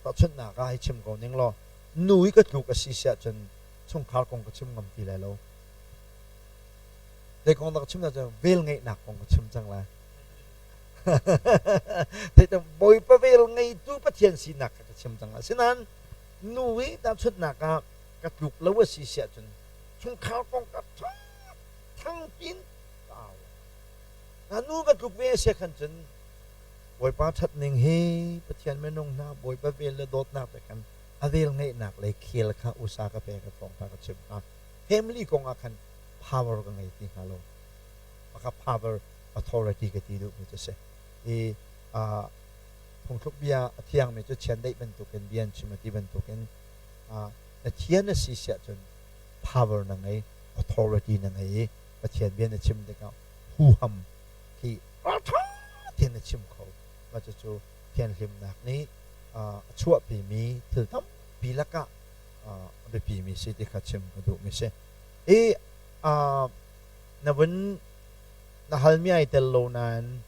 tahchunhnak ah hei chim ko ning law nu i ka tluk a si siah cun chungkhar kong ka chim ngam ti lai lo. Zei kong dah ka chim lai cun vel ngeihnak kong ka chim cang lai. Theitang Bawipa vel ngeitu Pathian sinak kha ka chim cang lai. Asinain nu i tahchunhnak ah ka tluk lo a si siah cun chungkhar kong ka thangpin ka au. Na nu ka tluk ve a si khan cun Bawipa ṭhat ning hi Pathian minung hna Bawipa vel le dawtnak te khan a vel ngeihnak le khel kha usa ka pek i thawngṭha ka chimh hna. Family kong ah khan power ka ngei ti hnga lo. Maka power authority ka ti duhmi cu si. I phungthluk bia a thiangmi cu chiandeih bantukin bia an chim a ti bantukin na thian a si siah cun power na ngei, authority na ngei i Pathian bia na chim tikah huham khi ralṭha tein na chim kho. Mah cucu thianhlimnak nih a chuahpimi thil tampi lakah a biapimi si ti kha chim ka duhmi si. I na vun na halmi ai tel lo nain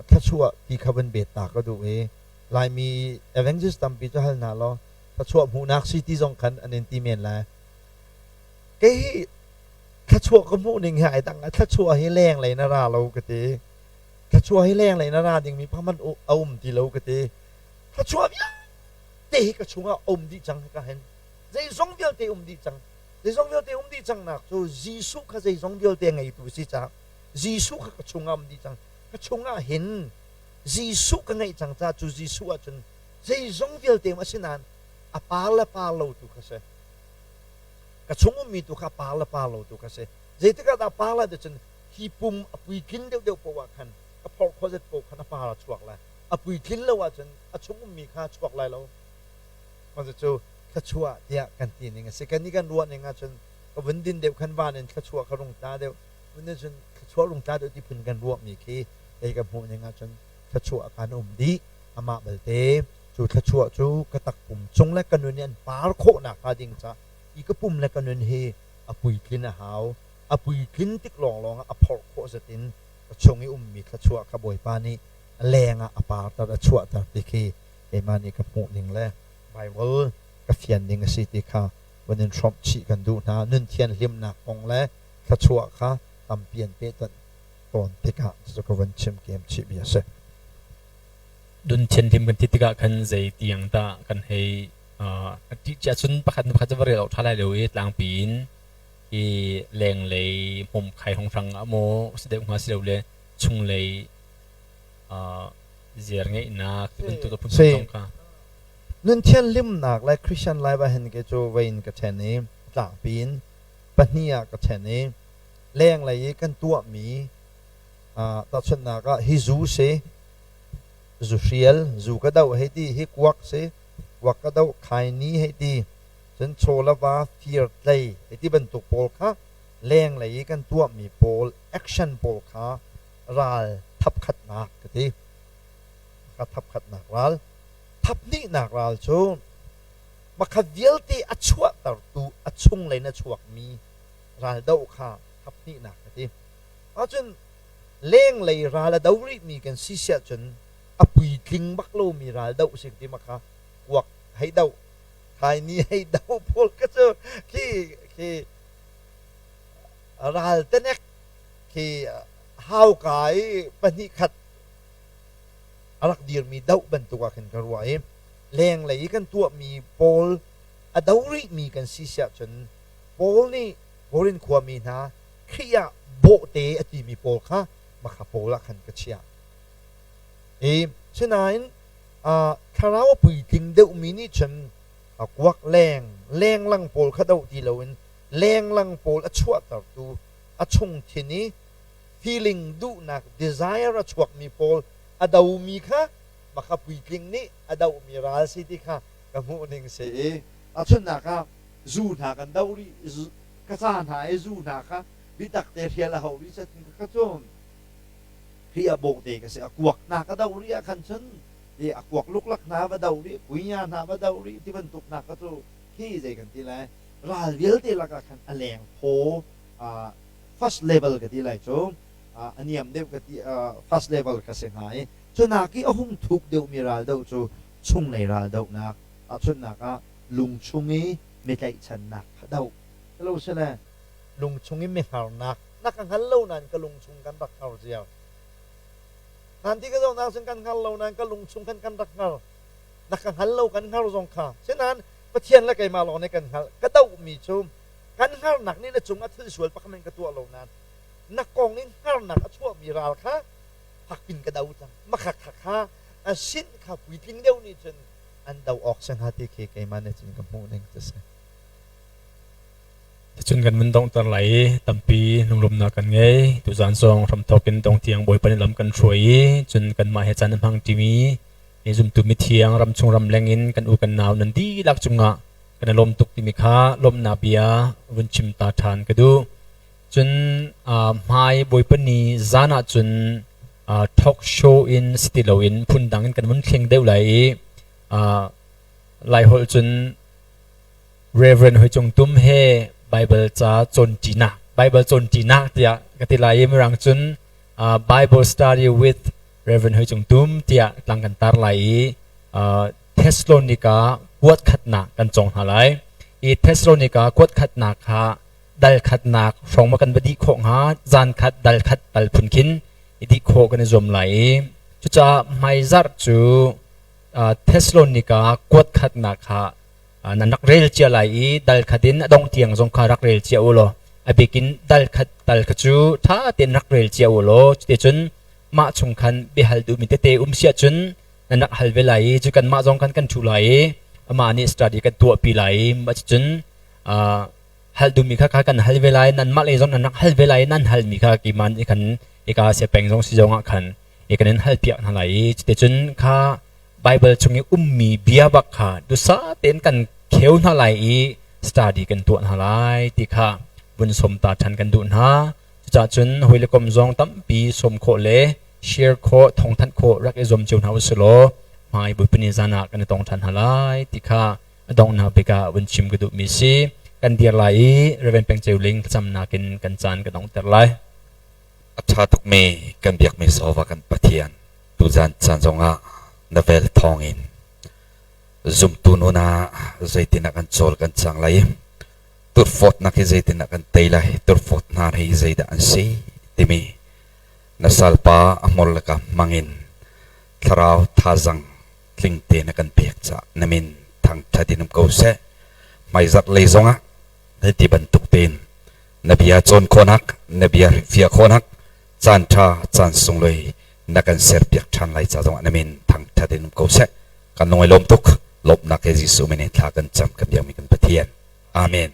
thluachuah ti kha vun bet ta ka duh i Laimi evangelist tampi cu hal hna law thluachuah hmuhnak si ti zong khan an in ti men lai. Kei hi thluachuah ka hmuh ning hi ai dang. Thluachuah hi lenglei na ra lo ka ti. Thluachuah hi lenglei na ra dingmi pakhat a um ti lo ka ti. Thluachuah vialte hi ka chungah a um dih cang ka hen. Zeizong vialte um dih cang. Zeizong vialte um dih cang nak cu Jesuh kha zeizong vialte ngeitu si caah Jesuh kha ka chungah um dih cang. Ka chungah hin Jesuh ka ngeih cang caah cu Jesuh ahcun zeizong vialte um asinain a par le par lo tu kha si. Ka chung ummi tu kha par le par lo tu kha si. Zeitik ah dah par lai cun hi pum a puitlin deuhdeuh paoh ah khan ka phorh khawh zet paoh khan a par a chuak lai. A puitlin lo ahcun a chung ummi kha a chuak lai lo. Mah cu thluachuah tiah kan ti ning a si. Kannih kan ruah ning ahcun ka vun din deuh khan van in thluachuah kha rung tla deuh. Vun din cun thluachuah rung tla deuh ti phun kan ruahmi khi kei ka hmuh ning ahcun thluachuah kan um dih. Amah belte cu thluachuah cu ka takpum cung le ka nun i an par khawh nakhnga ding caah hi ka pum le ka nun hi a puitlin a hau. A puitlin tik lawnglawng ah a phorh khawh zat in ka chung i ummi thluachuah kha Bawipa nih leng ah a parter a chuahter ti khi keimah nih ka hmuh ning le Baibal ka fian ding a si ti kha vun in hrawmh chih kan duh hna. Nun thianhlimnak kong le thluachuah kha tampi an pehtonh tawn tikah cucu ka vun chim kem chih bia a si. Nun thianhlim kan ti tikah khan zei tiang dah kan hei ṭih cia cun pakhat hnu pakhat cu va rel awk ṭha lai lo i tlangpi in i lenglei hmawmkhai hrawnghrang ah maw si deuh hnga si lo le chunglei ziar ngeihnak ti bantuk a phunphun zong kha. Nun thianhlimnak le Christian life ah hin kei cu vei in ka ṭhen i tlangpi in pahnih ah ka ṭhen i lenglei i kan tuahmi tahchunhnak ah hi zu si, zu hrial, zu ka doh hei ti, hi kuak si, kuak ka doh, khaini hei ti, cun chaw le va fir tlei hei ti bantuk pawl kha lenglei i kan tuahmi pawl action pawl kha ral thapkhatnak ka ti. Ka thapkhatnak ral. Thaphnihnak ral cu makhat vialte a chuahtertu a chunglei in a chuakmi ral doh kha thaphnihnak ka ti. Ahcun lenglei ral a do rihmi kan si siah cun a puitling bak lomi ral doh si ti makha kuak hei doh thaini hei doh pawl ka cu khi khi ral tenek khi hauka i pahnih khat. a rak dirmi doh bantuk ah khin ka ruah i lenglei i kan tuahmi pawl a do rihmi kan si siah cun Paul nih Korin khuami hna Khrih ah bawhte a timi pawl kha makha pawl ah khan ka chiah. I sinain thlarau a puitling deuhmi nih cun kuak leng lenglang pawl kha doh ti loin lenglang pawl a chuahtertu a chungthin i feeling duhnak desire a chuakmi pawl a domi kha makha puitling nih a dohmi ral si ti kha ka hmuh ning si i tahchunhnak ah zu hna kan doh rih ka ca hna i zu hna kha bitak te hrial a hau rih set ka cu Khrih ah bawhte ka si a kuak hna ka doh rih ah khan cun i a kuak luklak hna va doh rih kuinya hna va doh rih ti bantuk hna kha cu khi zei kan ti lai ral vialte lakah khan a leng phaw first level ka ti lai cu a niam deuh ka ti first level ka si hnga i cunak i a hung thuk deuhmi ral doh cu chunglei ral dohnak tahchunhnak ah lungchung i mi tlaihchannak kha doh lo sile lungchung i mi hngarnak na ka hngal lo nain ka lungchung kan rak hngar ziar nan ti ka zohnak cun kan hngar lo nain ka lungchung khan kan rak hngar na ka hngal lo kan hngar zong kha sinain Pathian le keimah lawng nih kan hngalh ka dohmi cu kan hngarnak nih na cungah thil sual pakhat in ka tuah lo nain na kong in hngarnak a chuahmi ral kha fakpin ka do cang makha kha kha a sin kha puitling deuh nih cun an do awk si hnga ti khi keimah nih cun ka hmuh ning cu si. Cun kan vun donghter lai i tampi lunglawmhnak kan ngei. Tuzaan zong hramthawk in dong tiang Bawipa nih lam kan hruai i cun kanmah he caan a hmang ṭimi zumtu mithiang ramchung ramleng in kan u kan nau nan dihlak cungah kan i lawm tuk timi kha lawmhnak bia vun chim ta ṭhan ka duh. Cun hmai Bawipa ni zan ah cun talk show in si ti loin phundang in kan vun thleng deuh lai i Laiholh cun Reverend Hoi Cung Tum he Bible ca cawnṭinak Bible cawnṭinak tiah ka ti lai i mirang cun Bible study with Reverend Hoi Cung Tum tiah tlang kan tar lai i Thessalonica kuat khatnak kan cawng hna lai. I Thessalonica kuat khatnak kha dal khatnak hrawng ma kan va dih khawh hnga zan khat dal khat tal phun khin i dih khawh kan i zuam lai i cucaah hmaizarh cu Thessalonica kuat khatnak kha nan rak rel cia lai i dal khat in a dongh tiang zong kha rak rel cia u law a bik in dal khat tal kha cu ṭha tein rak rel cia u law cuticun mah chung khan biahal duhmi tete um si ahcun nan rak hal ve lai i cu kanmah zong khan kan ṭhu lai i amah nih study kan tuahpi lai i mah cucun hal duhmi kha kha kan hal ve lai nanmah lei zong nan rak hal ve lai i nan halmi kha keimah nih khan ika sia peng zong si zong ah khan i kan in halpiak hna lai i cuticun kha Baibal chung i ummi bia bak kha dusa tein kan kheu hna lai i study kan tuah hna lai ti kha vun sawm ta ṭhan kan duh hna. Cucaah cun hawi le kom zong tampi sawm khawh le share khawh, thawngthanh khawh rak i zuam cio hna usih law hmai Bawipa ni zan ah kan i tong ṭhan hna lai ti kha a donghnak bik ah vun chim ka duhmi si. Kan dir lai i Reverend Peng Ceu Ling thlacamnak in kan caan ka donghter lai. A ṭha tukmi kan biakmi Jehovah kan Pathian tuzan caan zongah na vel thawngin zumtu nun ah zeitinah kan cawl kan cang lai i turfawtnak hi zeitinah kan tei lai turfawt hna hi zeidah an si timi na salpa a hmur le ka hmangin thlarau thazang tling te na kan pek caah na min thangṭhat in um ko seh hmaizarh lei zongah hiti bantuk tein na bia cawn khawhnak na bia fiah khawhnak caan ṭha caan sunglawi na kan serpiak ṭhan lai ca zongah na min thangṭhat in um ko seh kan lung i lawm tuk lawmhnak he Jesuh min in thla kan cam kan biakmi kan Pathian amen.